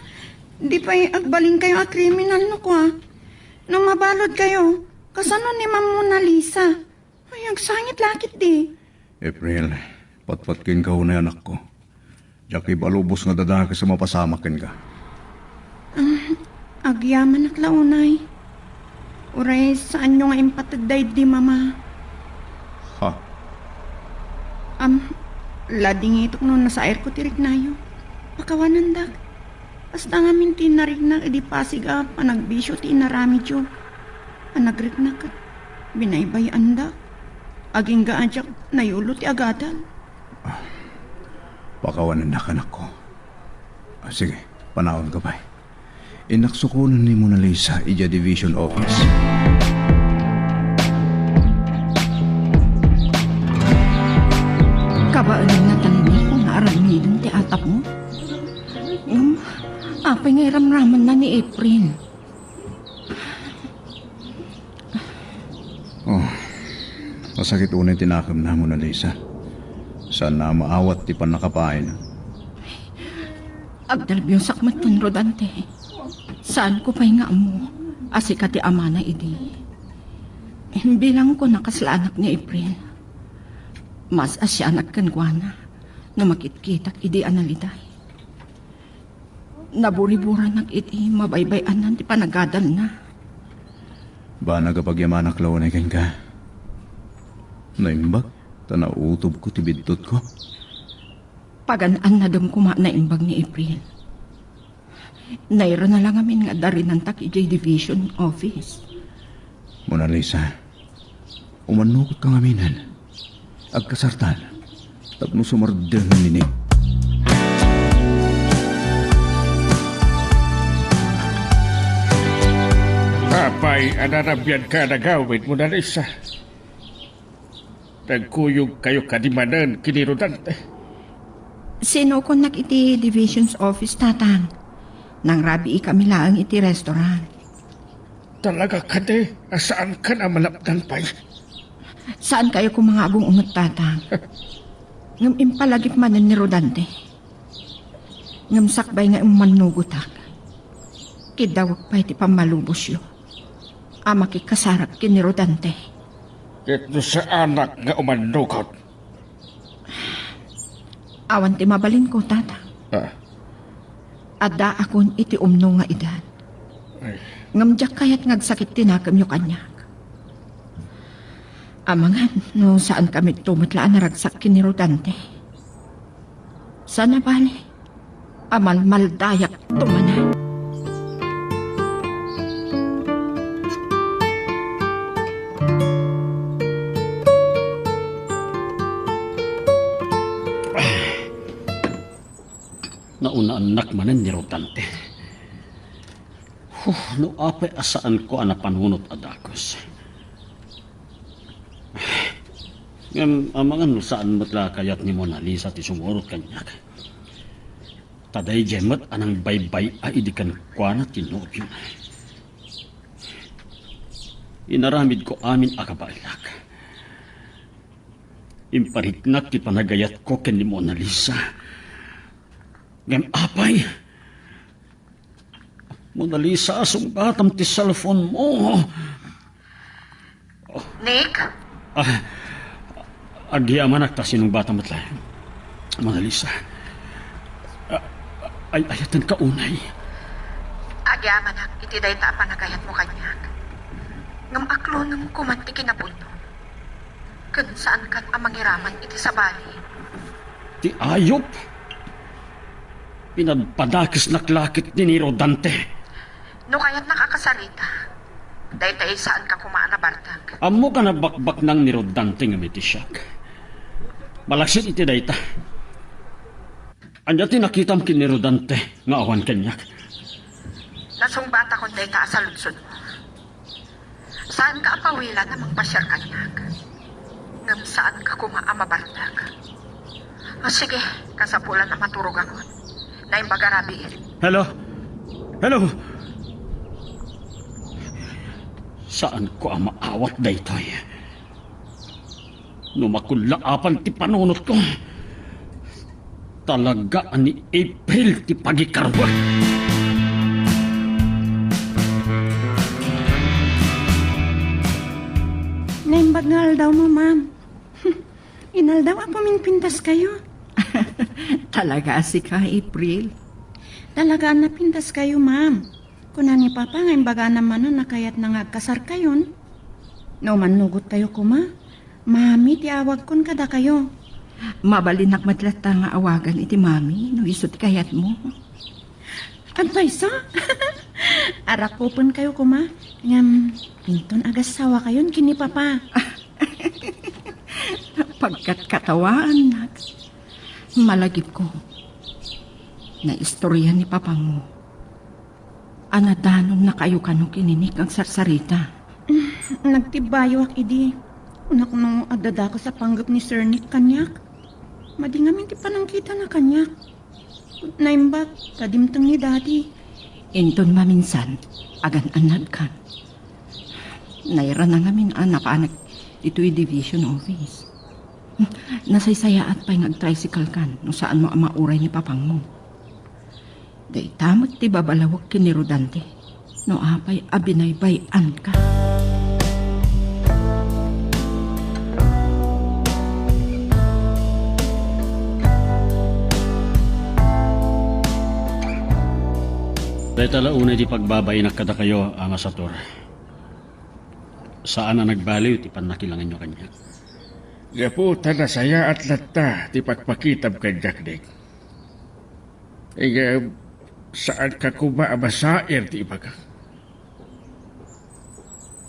Di pay agbalinkayo a kriminal no kua. No mabaludkayo, kasano ni Ma'am Mona Lisa? Ay, agsangit la ketdi. April, patpat kenka unay, anakko. Diak ibalubos nga dadakes a mapasamak kenka. Ah, agyamanak la unay. Uray saanyo nga impated daydi, Mama. Ha? Am, ladingitok no nasairko ti riknayo. Pakawanandak. Kasta ngamin ti nariknak idi pasig a panagbisio ti inaramidyo. Panagriknak ket binaybay-andak. Agingga a diak nayulo ti agadal. Ah, pakawanannak, anakko. Ah, sige, panawanka pay. Innak sukonen ni Mona Lisa idiay division office. Kabaelanna tanni nga aramiden ti atapmo. Ngem, apay nga iramramanna ni April? Oh, masakit unay ti nakemna, Mona Lisa. Saanna a maawat ti pannakapaayna. Agnerbiosak metten, Rodante. Saanko pay nga ammo a sika ti amana idi. Bilangko a kas la anak ni April. Mas asianak kenkuana no makitkitak idi a naliday. Naburiburanak iti mabaybay-anan ti panagadalna. Banag a pagyamanak la unay kenka. Naimbag ta nautobko ti biddutko. Pagan-annadem koma naimbag ni April. Nairana la ngamin nga adda rinantak idiay division office. Mona Lisa, umannugotka ngaminen. Agkasartan tapno sumardeng nini. Apay a narabianka a nagawid, Mona Lisa? Nagkuyogkayo kadi manen ken ni Rodante? Sinukonnak iti division's office, Tatang. Nangrabiikami laeng iti restaurant. Talaga kadi a saankan a malapdan pay? Saankayo koma nga agung-unget, Tatang. Ngem impalagip manen ni Rodante. Ngem sakbay nga immannugotak, kiddawek pay ti pammalubosyo a makikasarak ken ni Rodante. Ket no saanak nga umannugot? Awan ti mabalinko, Tatang. Ah. Addaakon iti umno nga edad. Ay. Ngem diak kayat nga agsakit ti nakemyo kaniak. Amangan no saankami met la a naragsak ken ni Rodante. Saan a bale a malmaldayakto manen. Naunaannak manen ni Rodante. Huh, no apay a saanko a napanunot a dakes. Ngem amangan no saan met la a kayat ni Mona Lisa ti sumurot kaniak. Ta daydiay met a nangbaybay-a idi kenkuana ti nobiona. Inaramidko amin a kabaelak. Impariknak ti panagayatko ken ni Mona Lisa. Ngem apay? Mona Lisa, sungbatam ti cellphone mo. Nick? Ah, agyamanak ta sinungbatam met laeng. Mona Lisa. Ah, ay, ayatenka unay. Agyamanak iti dayta a panagayatmo kaniak. Ngem aklonem koman ti kinapudno. Ken saankan a mangiraman iti sabali. Ti ayup! Pinadpadakesnak la ket ni Rodante. No kayatnak a kasarita, daytay saanka koma a nabartek. Ammok a nabakbaknang ni Rodante ngem iti siak. Malaksid iti dayta. Ania ti nakitam ken ni Rodante nga awan kaniak? Nasungbatakon dayta a saludsodmo. Saanka a pawilan a mangpasiar kaniak. Ngem saanka koma a mabartek. O sige, kasapulan a maturogakon. Naimbag a rabii. Hello? Hello? Saanko a maawat daytoy. No makullaapan ti panunotko, talaga a ni April ti pagikaruak. Naimbag nga aldawmo, ma'am. Inaldaw a puminpintaskayo. Talaga a sika, April? Talaga a napintaskayo, ma'am. Kuna ni Papa nga imbagana manen a kayatna nga agkasarkayon. No mannugotkayo koma, Mami ti awagkon kadakayo. Mabalinak met latta nga awagan iti Mami no isu ti kayatmo. Advice, ah? Arakupenkayo koma, ngem inton agassawakayon ken ni Papa. Pagkatkatawaannak. Malagipko, naistorya ni Papangmo a nadanonnakayo kano ken ni Nick agsarsarita. Nagtibbayoak idi. Kunak no adda dakes a panggep ni Sir Nick kaniak. Madi ngamin ti panangkitana kaniak. Naimbag ta dimteng ni Daddy. Inton maminsan, agan-annadkan. Nairana ngamin a napanak ditoy division office. Nasaysayaat pay nga agtricycle kan no saanmo a mauray ni Papangmo. Dayta met ti babalawek ken ni Rodante no apay a binaybay-anka. Dayta la unay ti pagbabainak kadakayo, Ama Sator. Saan a nagbaliw ti pannakilanganyo kaniak. Gapu ta nasayaat latta ti pakpakitam kaniak, Nick. Ngem saanka koma a masair ti ibagak.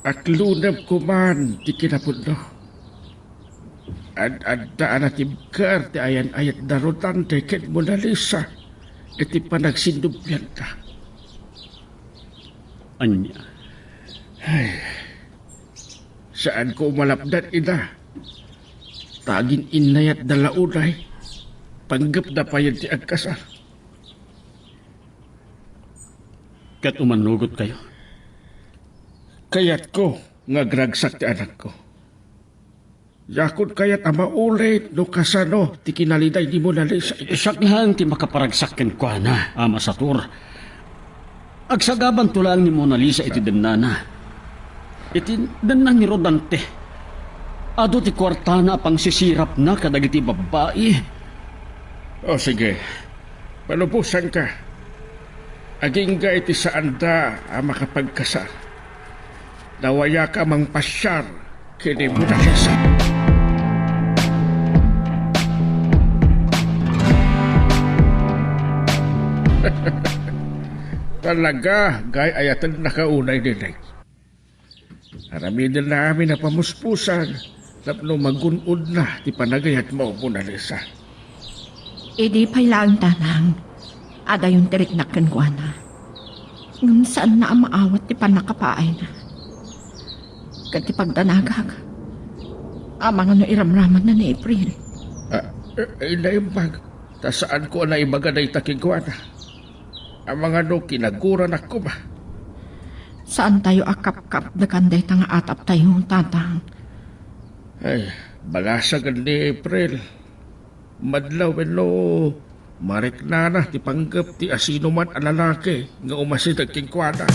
Aklonep koman ti kinapudno. Ad-adda a natibker ti ayan-ayat da Rodante ken Mona Lisa iti panagsinnublianda. Ania? Ay, saanko malapdan ida. Ta agin-innayat da la unay, panggepda payen ti agkasar. Ket umannugotkayo? Kayatko nga agragsak ti anakko. Diakon kayat a maulit no kasano ti kinaliday ni Mona Lisa iti... Siak laeng ti makaparagsak kenkuana, Ama Sator. Agsagabanto laeng ni Mona Lisa iti dennana. Iti denna ni Rodante, adu ti kuartana a pangsisirapna kadagiti babbai. O sige, palubosanka. Agingga iti saanda a makapagkasar. Nawayaka mangpasiar ken ni Mona Lisa. Talaga, gay-ayatennaka unay, Nick. Aramidenna amin a pamuspusan tapno magun-odna ti panagayatmo, Mona Lisa. Idi pay laeng, Tatang, adayon ti riknak kenkuana. Ngem saanna a maawat ti pannakapaayna. Ket ti pagdanagak, amangan no iramramanna ni April. Ah, eh, eh, naimbag. Ta saanko a naibaga dayta kenkuana. Amangan no kinaguranak koma. Saantayo a kapkapdekan dayta nga ataptayo, Tatang. Ay, balasagen ni April. Madlaw wenno mariknana ti panggep ti asinoman a lalaki nga umasideg kenkuana.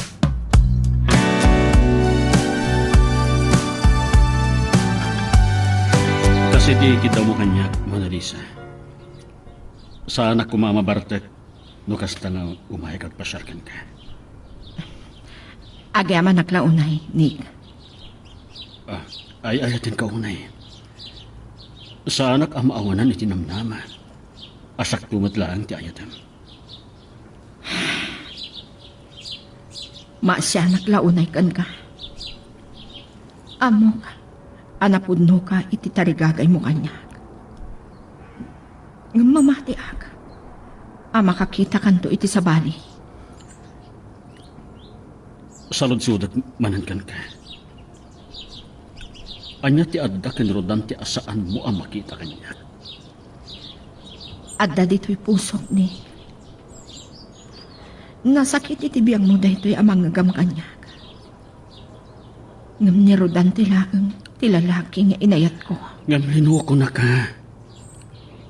Kas iti kidawmo kaniak, Mona Lisa. Saanak koma a mabartek no kasta nga umayka agpasiar kenka. Agyamanak la unay, Nick. Ah, ay-ayatenka unay. Saanak a maawanan iti namnama a siakto met laeng ti ayatem. Maasianak la unay kenka. Ammok a napudnoka iti tarigagaymo kaniak. Ngem mamatiak a makakitakanto iti sabali. Saludsodek manen kenka. Ania ti adda ken Rodante a saanmo a makita kaniak? Adda ditoy pusok, Nick. Nasakit iti biangmo daytoy a mangngegam kaniak. Ngem ni Rodante laeng ti lalaki nga inayatko. Ngem linukonaka.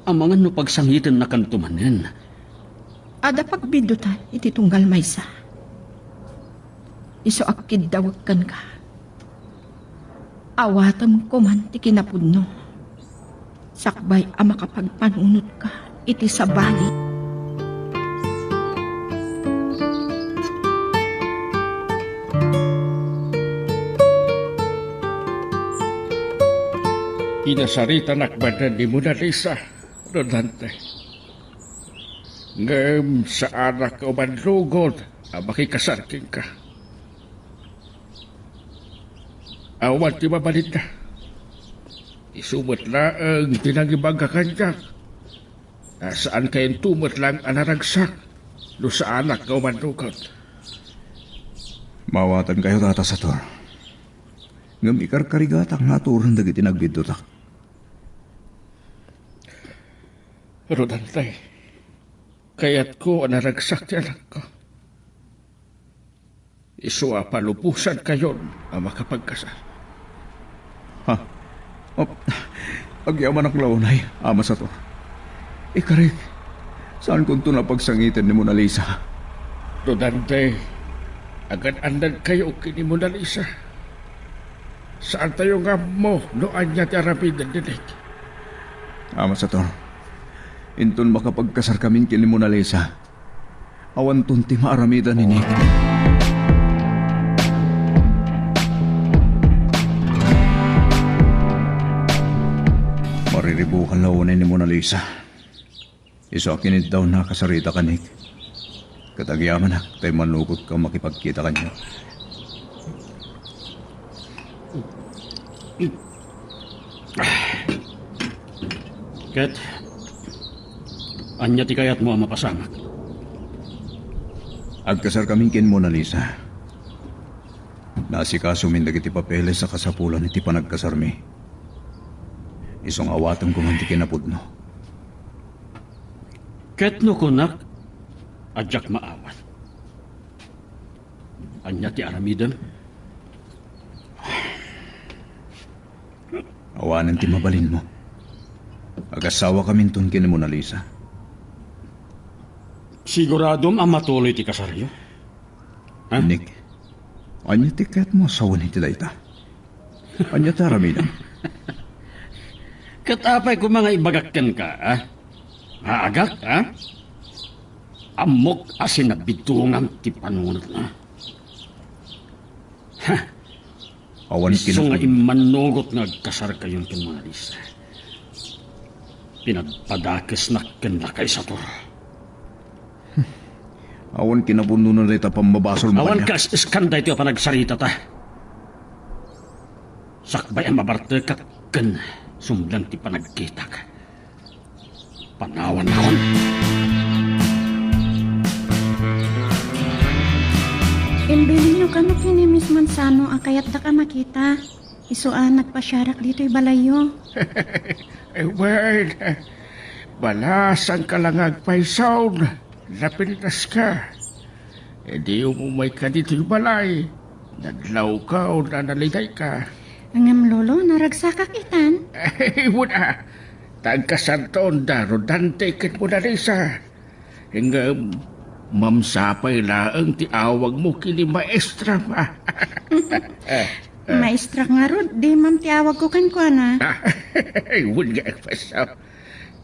Amangan no pagsangitennakanto manen. Adda pagbiddutan iti tunggal maysa. Isu a kiddawek kenka. Awatem koman ti kinapudno. Sakbay a makapagpanunotka iti sabali. Inasaritanak manen ni Mona Lisa, Rodante. Ngem saanak nga umannugod a makikasar kenka. Awan ti mabalinda. Isu met laeng ti nangibaga kaniak a saankayonto met laeng a naragsak no saanak nga umannugod. Maawatankayo, Tata Sator. Ngem ikarkarigatak nga aturen dagiti nagbiddutak. Rodante, kayatko a naragsak ti anakko. Isu a palubosankayon a makapagkasar. Ha? Oh, agyamanak la unay, Ama Sator. Ikarik, saankonton a pagsangiten ni Mona Lisa. Rodante, agan-annadkayo ken ni Mona Lisa. Saantayo nga ammo no ania ti aramiden ni Nick. Ama Sator, inton makapagkasarkamin ken ni Mona Lisa, awanton ti maaramidan ni Nick. Riribukan la unay ni Mona Lisa. Isu a kiniddawna a kasarita kanik. Ket agyamanak ta immanugotka a makipagkita kaniak. Ket, ania ti kayatmo a mapasamak? Agkasarkamin ken Mona Lisa. Naasikasomin dagiti papeles a kasapulan iti panagkasarmi. Isu nga awatenko man ti kinapudno. Ket no kunak a diak maawat, ania ti aramidem? Awanen ti mabalinmo. Agasawakaminton ken ni Mona Lisa. Siguradom a matuloy ti kasaryo? Ha? Nick, ania ti kayatmo a sawen iti dayta? Ania ti aramidem? Ket apay koma nga ibagak kenka, a? Maagak, a? Ammok a sinabidongam ti panunotna. Ha? Awan. Isu nga kinapud- immanugot nga agkasarkayon ken Mona Lisa. Pinagpadakesnak ken lakay Sator. Awan kinapudnona dayta pammabasol mo kaniak. Awan kas-iskan daytoy a panagsaritata. Sakbay a mabartekak ken sumlang ti panagkitak. Panawannakon. Imbilinyo kano ken ni Miss Manzano a kayatdak a makita. Isu a nagpasiarak ditoy balayyo. Wen, balasangka la nga agpayso. Napintaska. Idi umumayka ditoy balay, nadlawka o nanalidayka. Ngem, Lolo, naragsakak itan. Ay, wen a. Ta agkasartaon da Rodante ken Mona Lisa. Ngem, mamsa pay laeng ti awagmo ken ni maestra. Maestra ngarud, di mam ti awagko kenkuana. Ay, wen nga agpayso.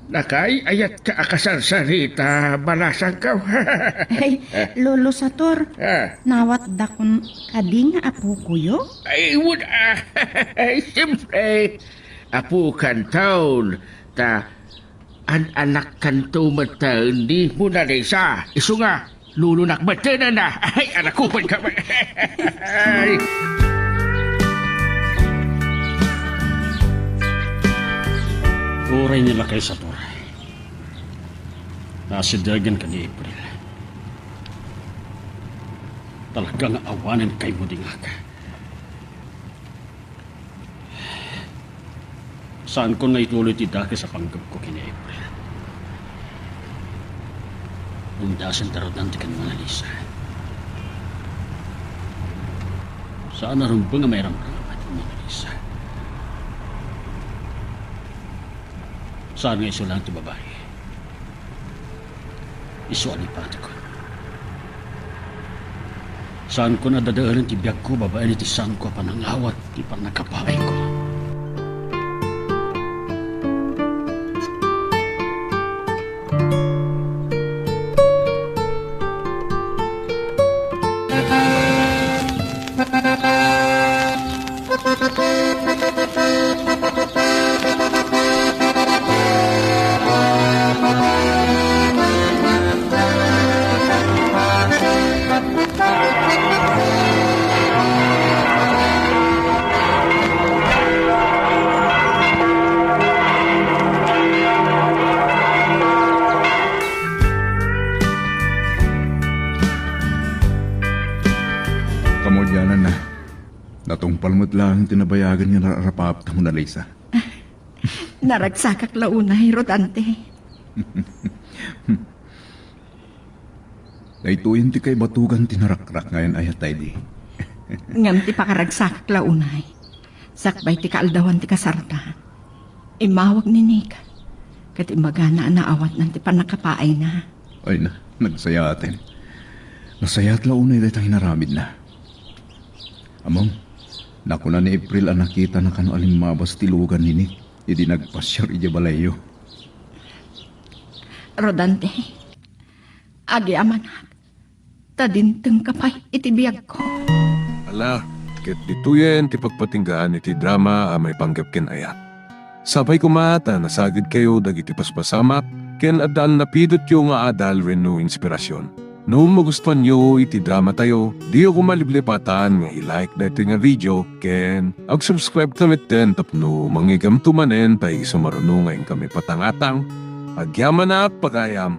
Nakaay-ayatka a kasarsarita, balasangko. Ay, Lolo Sator, ah, nawatdakon kadi nga apokoyo? Ay, wen a. Ay, siyempre. Apokanto, ta an-anakkanto met ni Mona Lisa. Isu nga, lolonak met ken na. Ay, anakupan ka. Ay. Uray ni lakay Sator, nasidegenka ni April. Talaga nga awanen kaymudingak. Saanko nga ituloy ti dakes a panggepko ken ni April. Undasen ti Rodante ken Mona Lisa. Saan a rumbeng a mairamramat ni Mona Lisa. Saan nga isu laeng ti babai. Isu a lipatekon. Saanko a dadaelen ti biagko babaen iti saanko a panangawat ti pannakapaayko. Kamaudiananna, natungpal met laeng ti nabayagen nga nararapaap ta Mona Lisa. Naragsakak la unay, Rodante. Daytoyen ti kaibatugan ti narakrak nga ay-ayat, Taydi. Ngem ti pakaragsakak la unay, sakbay ti kaaldawan ti kasarta, immawag ni Nick, ket imbagana a naawatnan ti pannakapaayna. Ay na, nagsayaaten. Nasayaat la unay dayta inaramidna. Ammom, nakuna ni April a nakitana kano a limmabas ti lugan ni Nick idi nagpasiar idiay balayyo. Rodante, agyamanak, ta dimtengka pay iti biagko. Ala, ket ditoyen ti pagpatinggaan iti drama a maipanggep ken ayat. Sapay koma ta nasagidkayo dagiti paspasamak ken addan napidotyo nga adal wenno inspirasyon. No magustuanyo iti dramatayo, diyo koma liplipatan nga i-like daytoy nga video ken ag-subscribe kami ten tapno mangigamto manen ta isu maruno nga inkami patangatang. Agyamanak pagayam!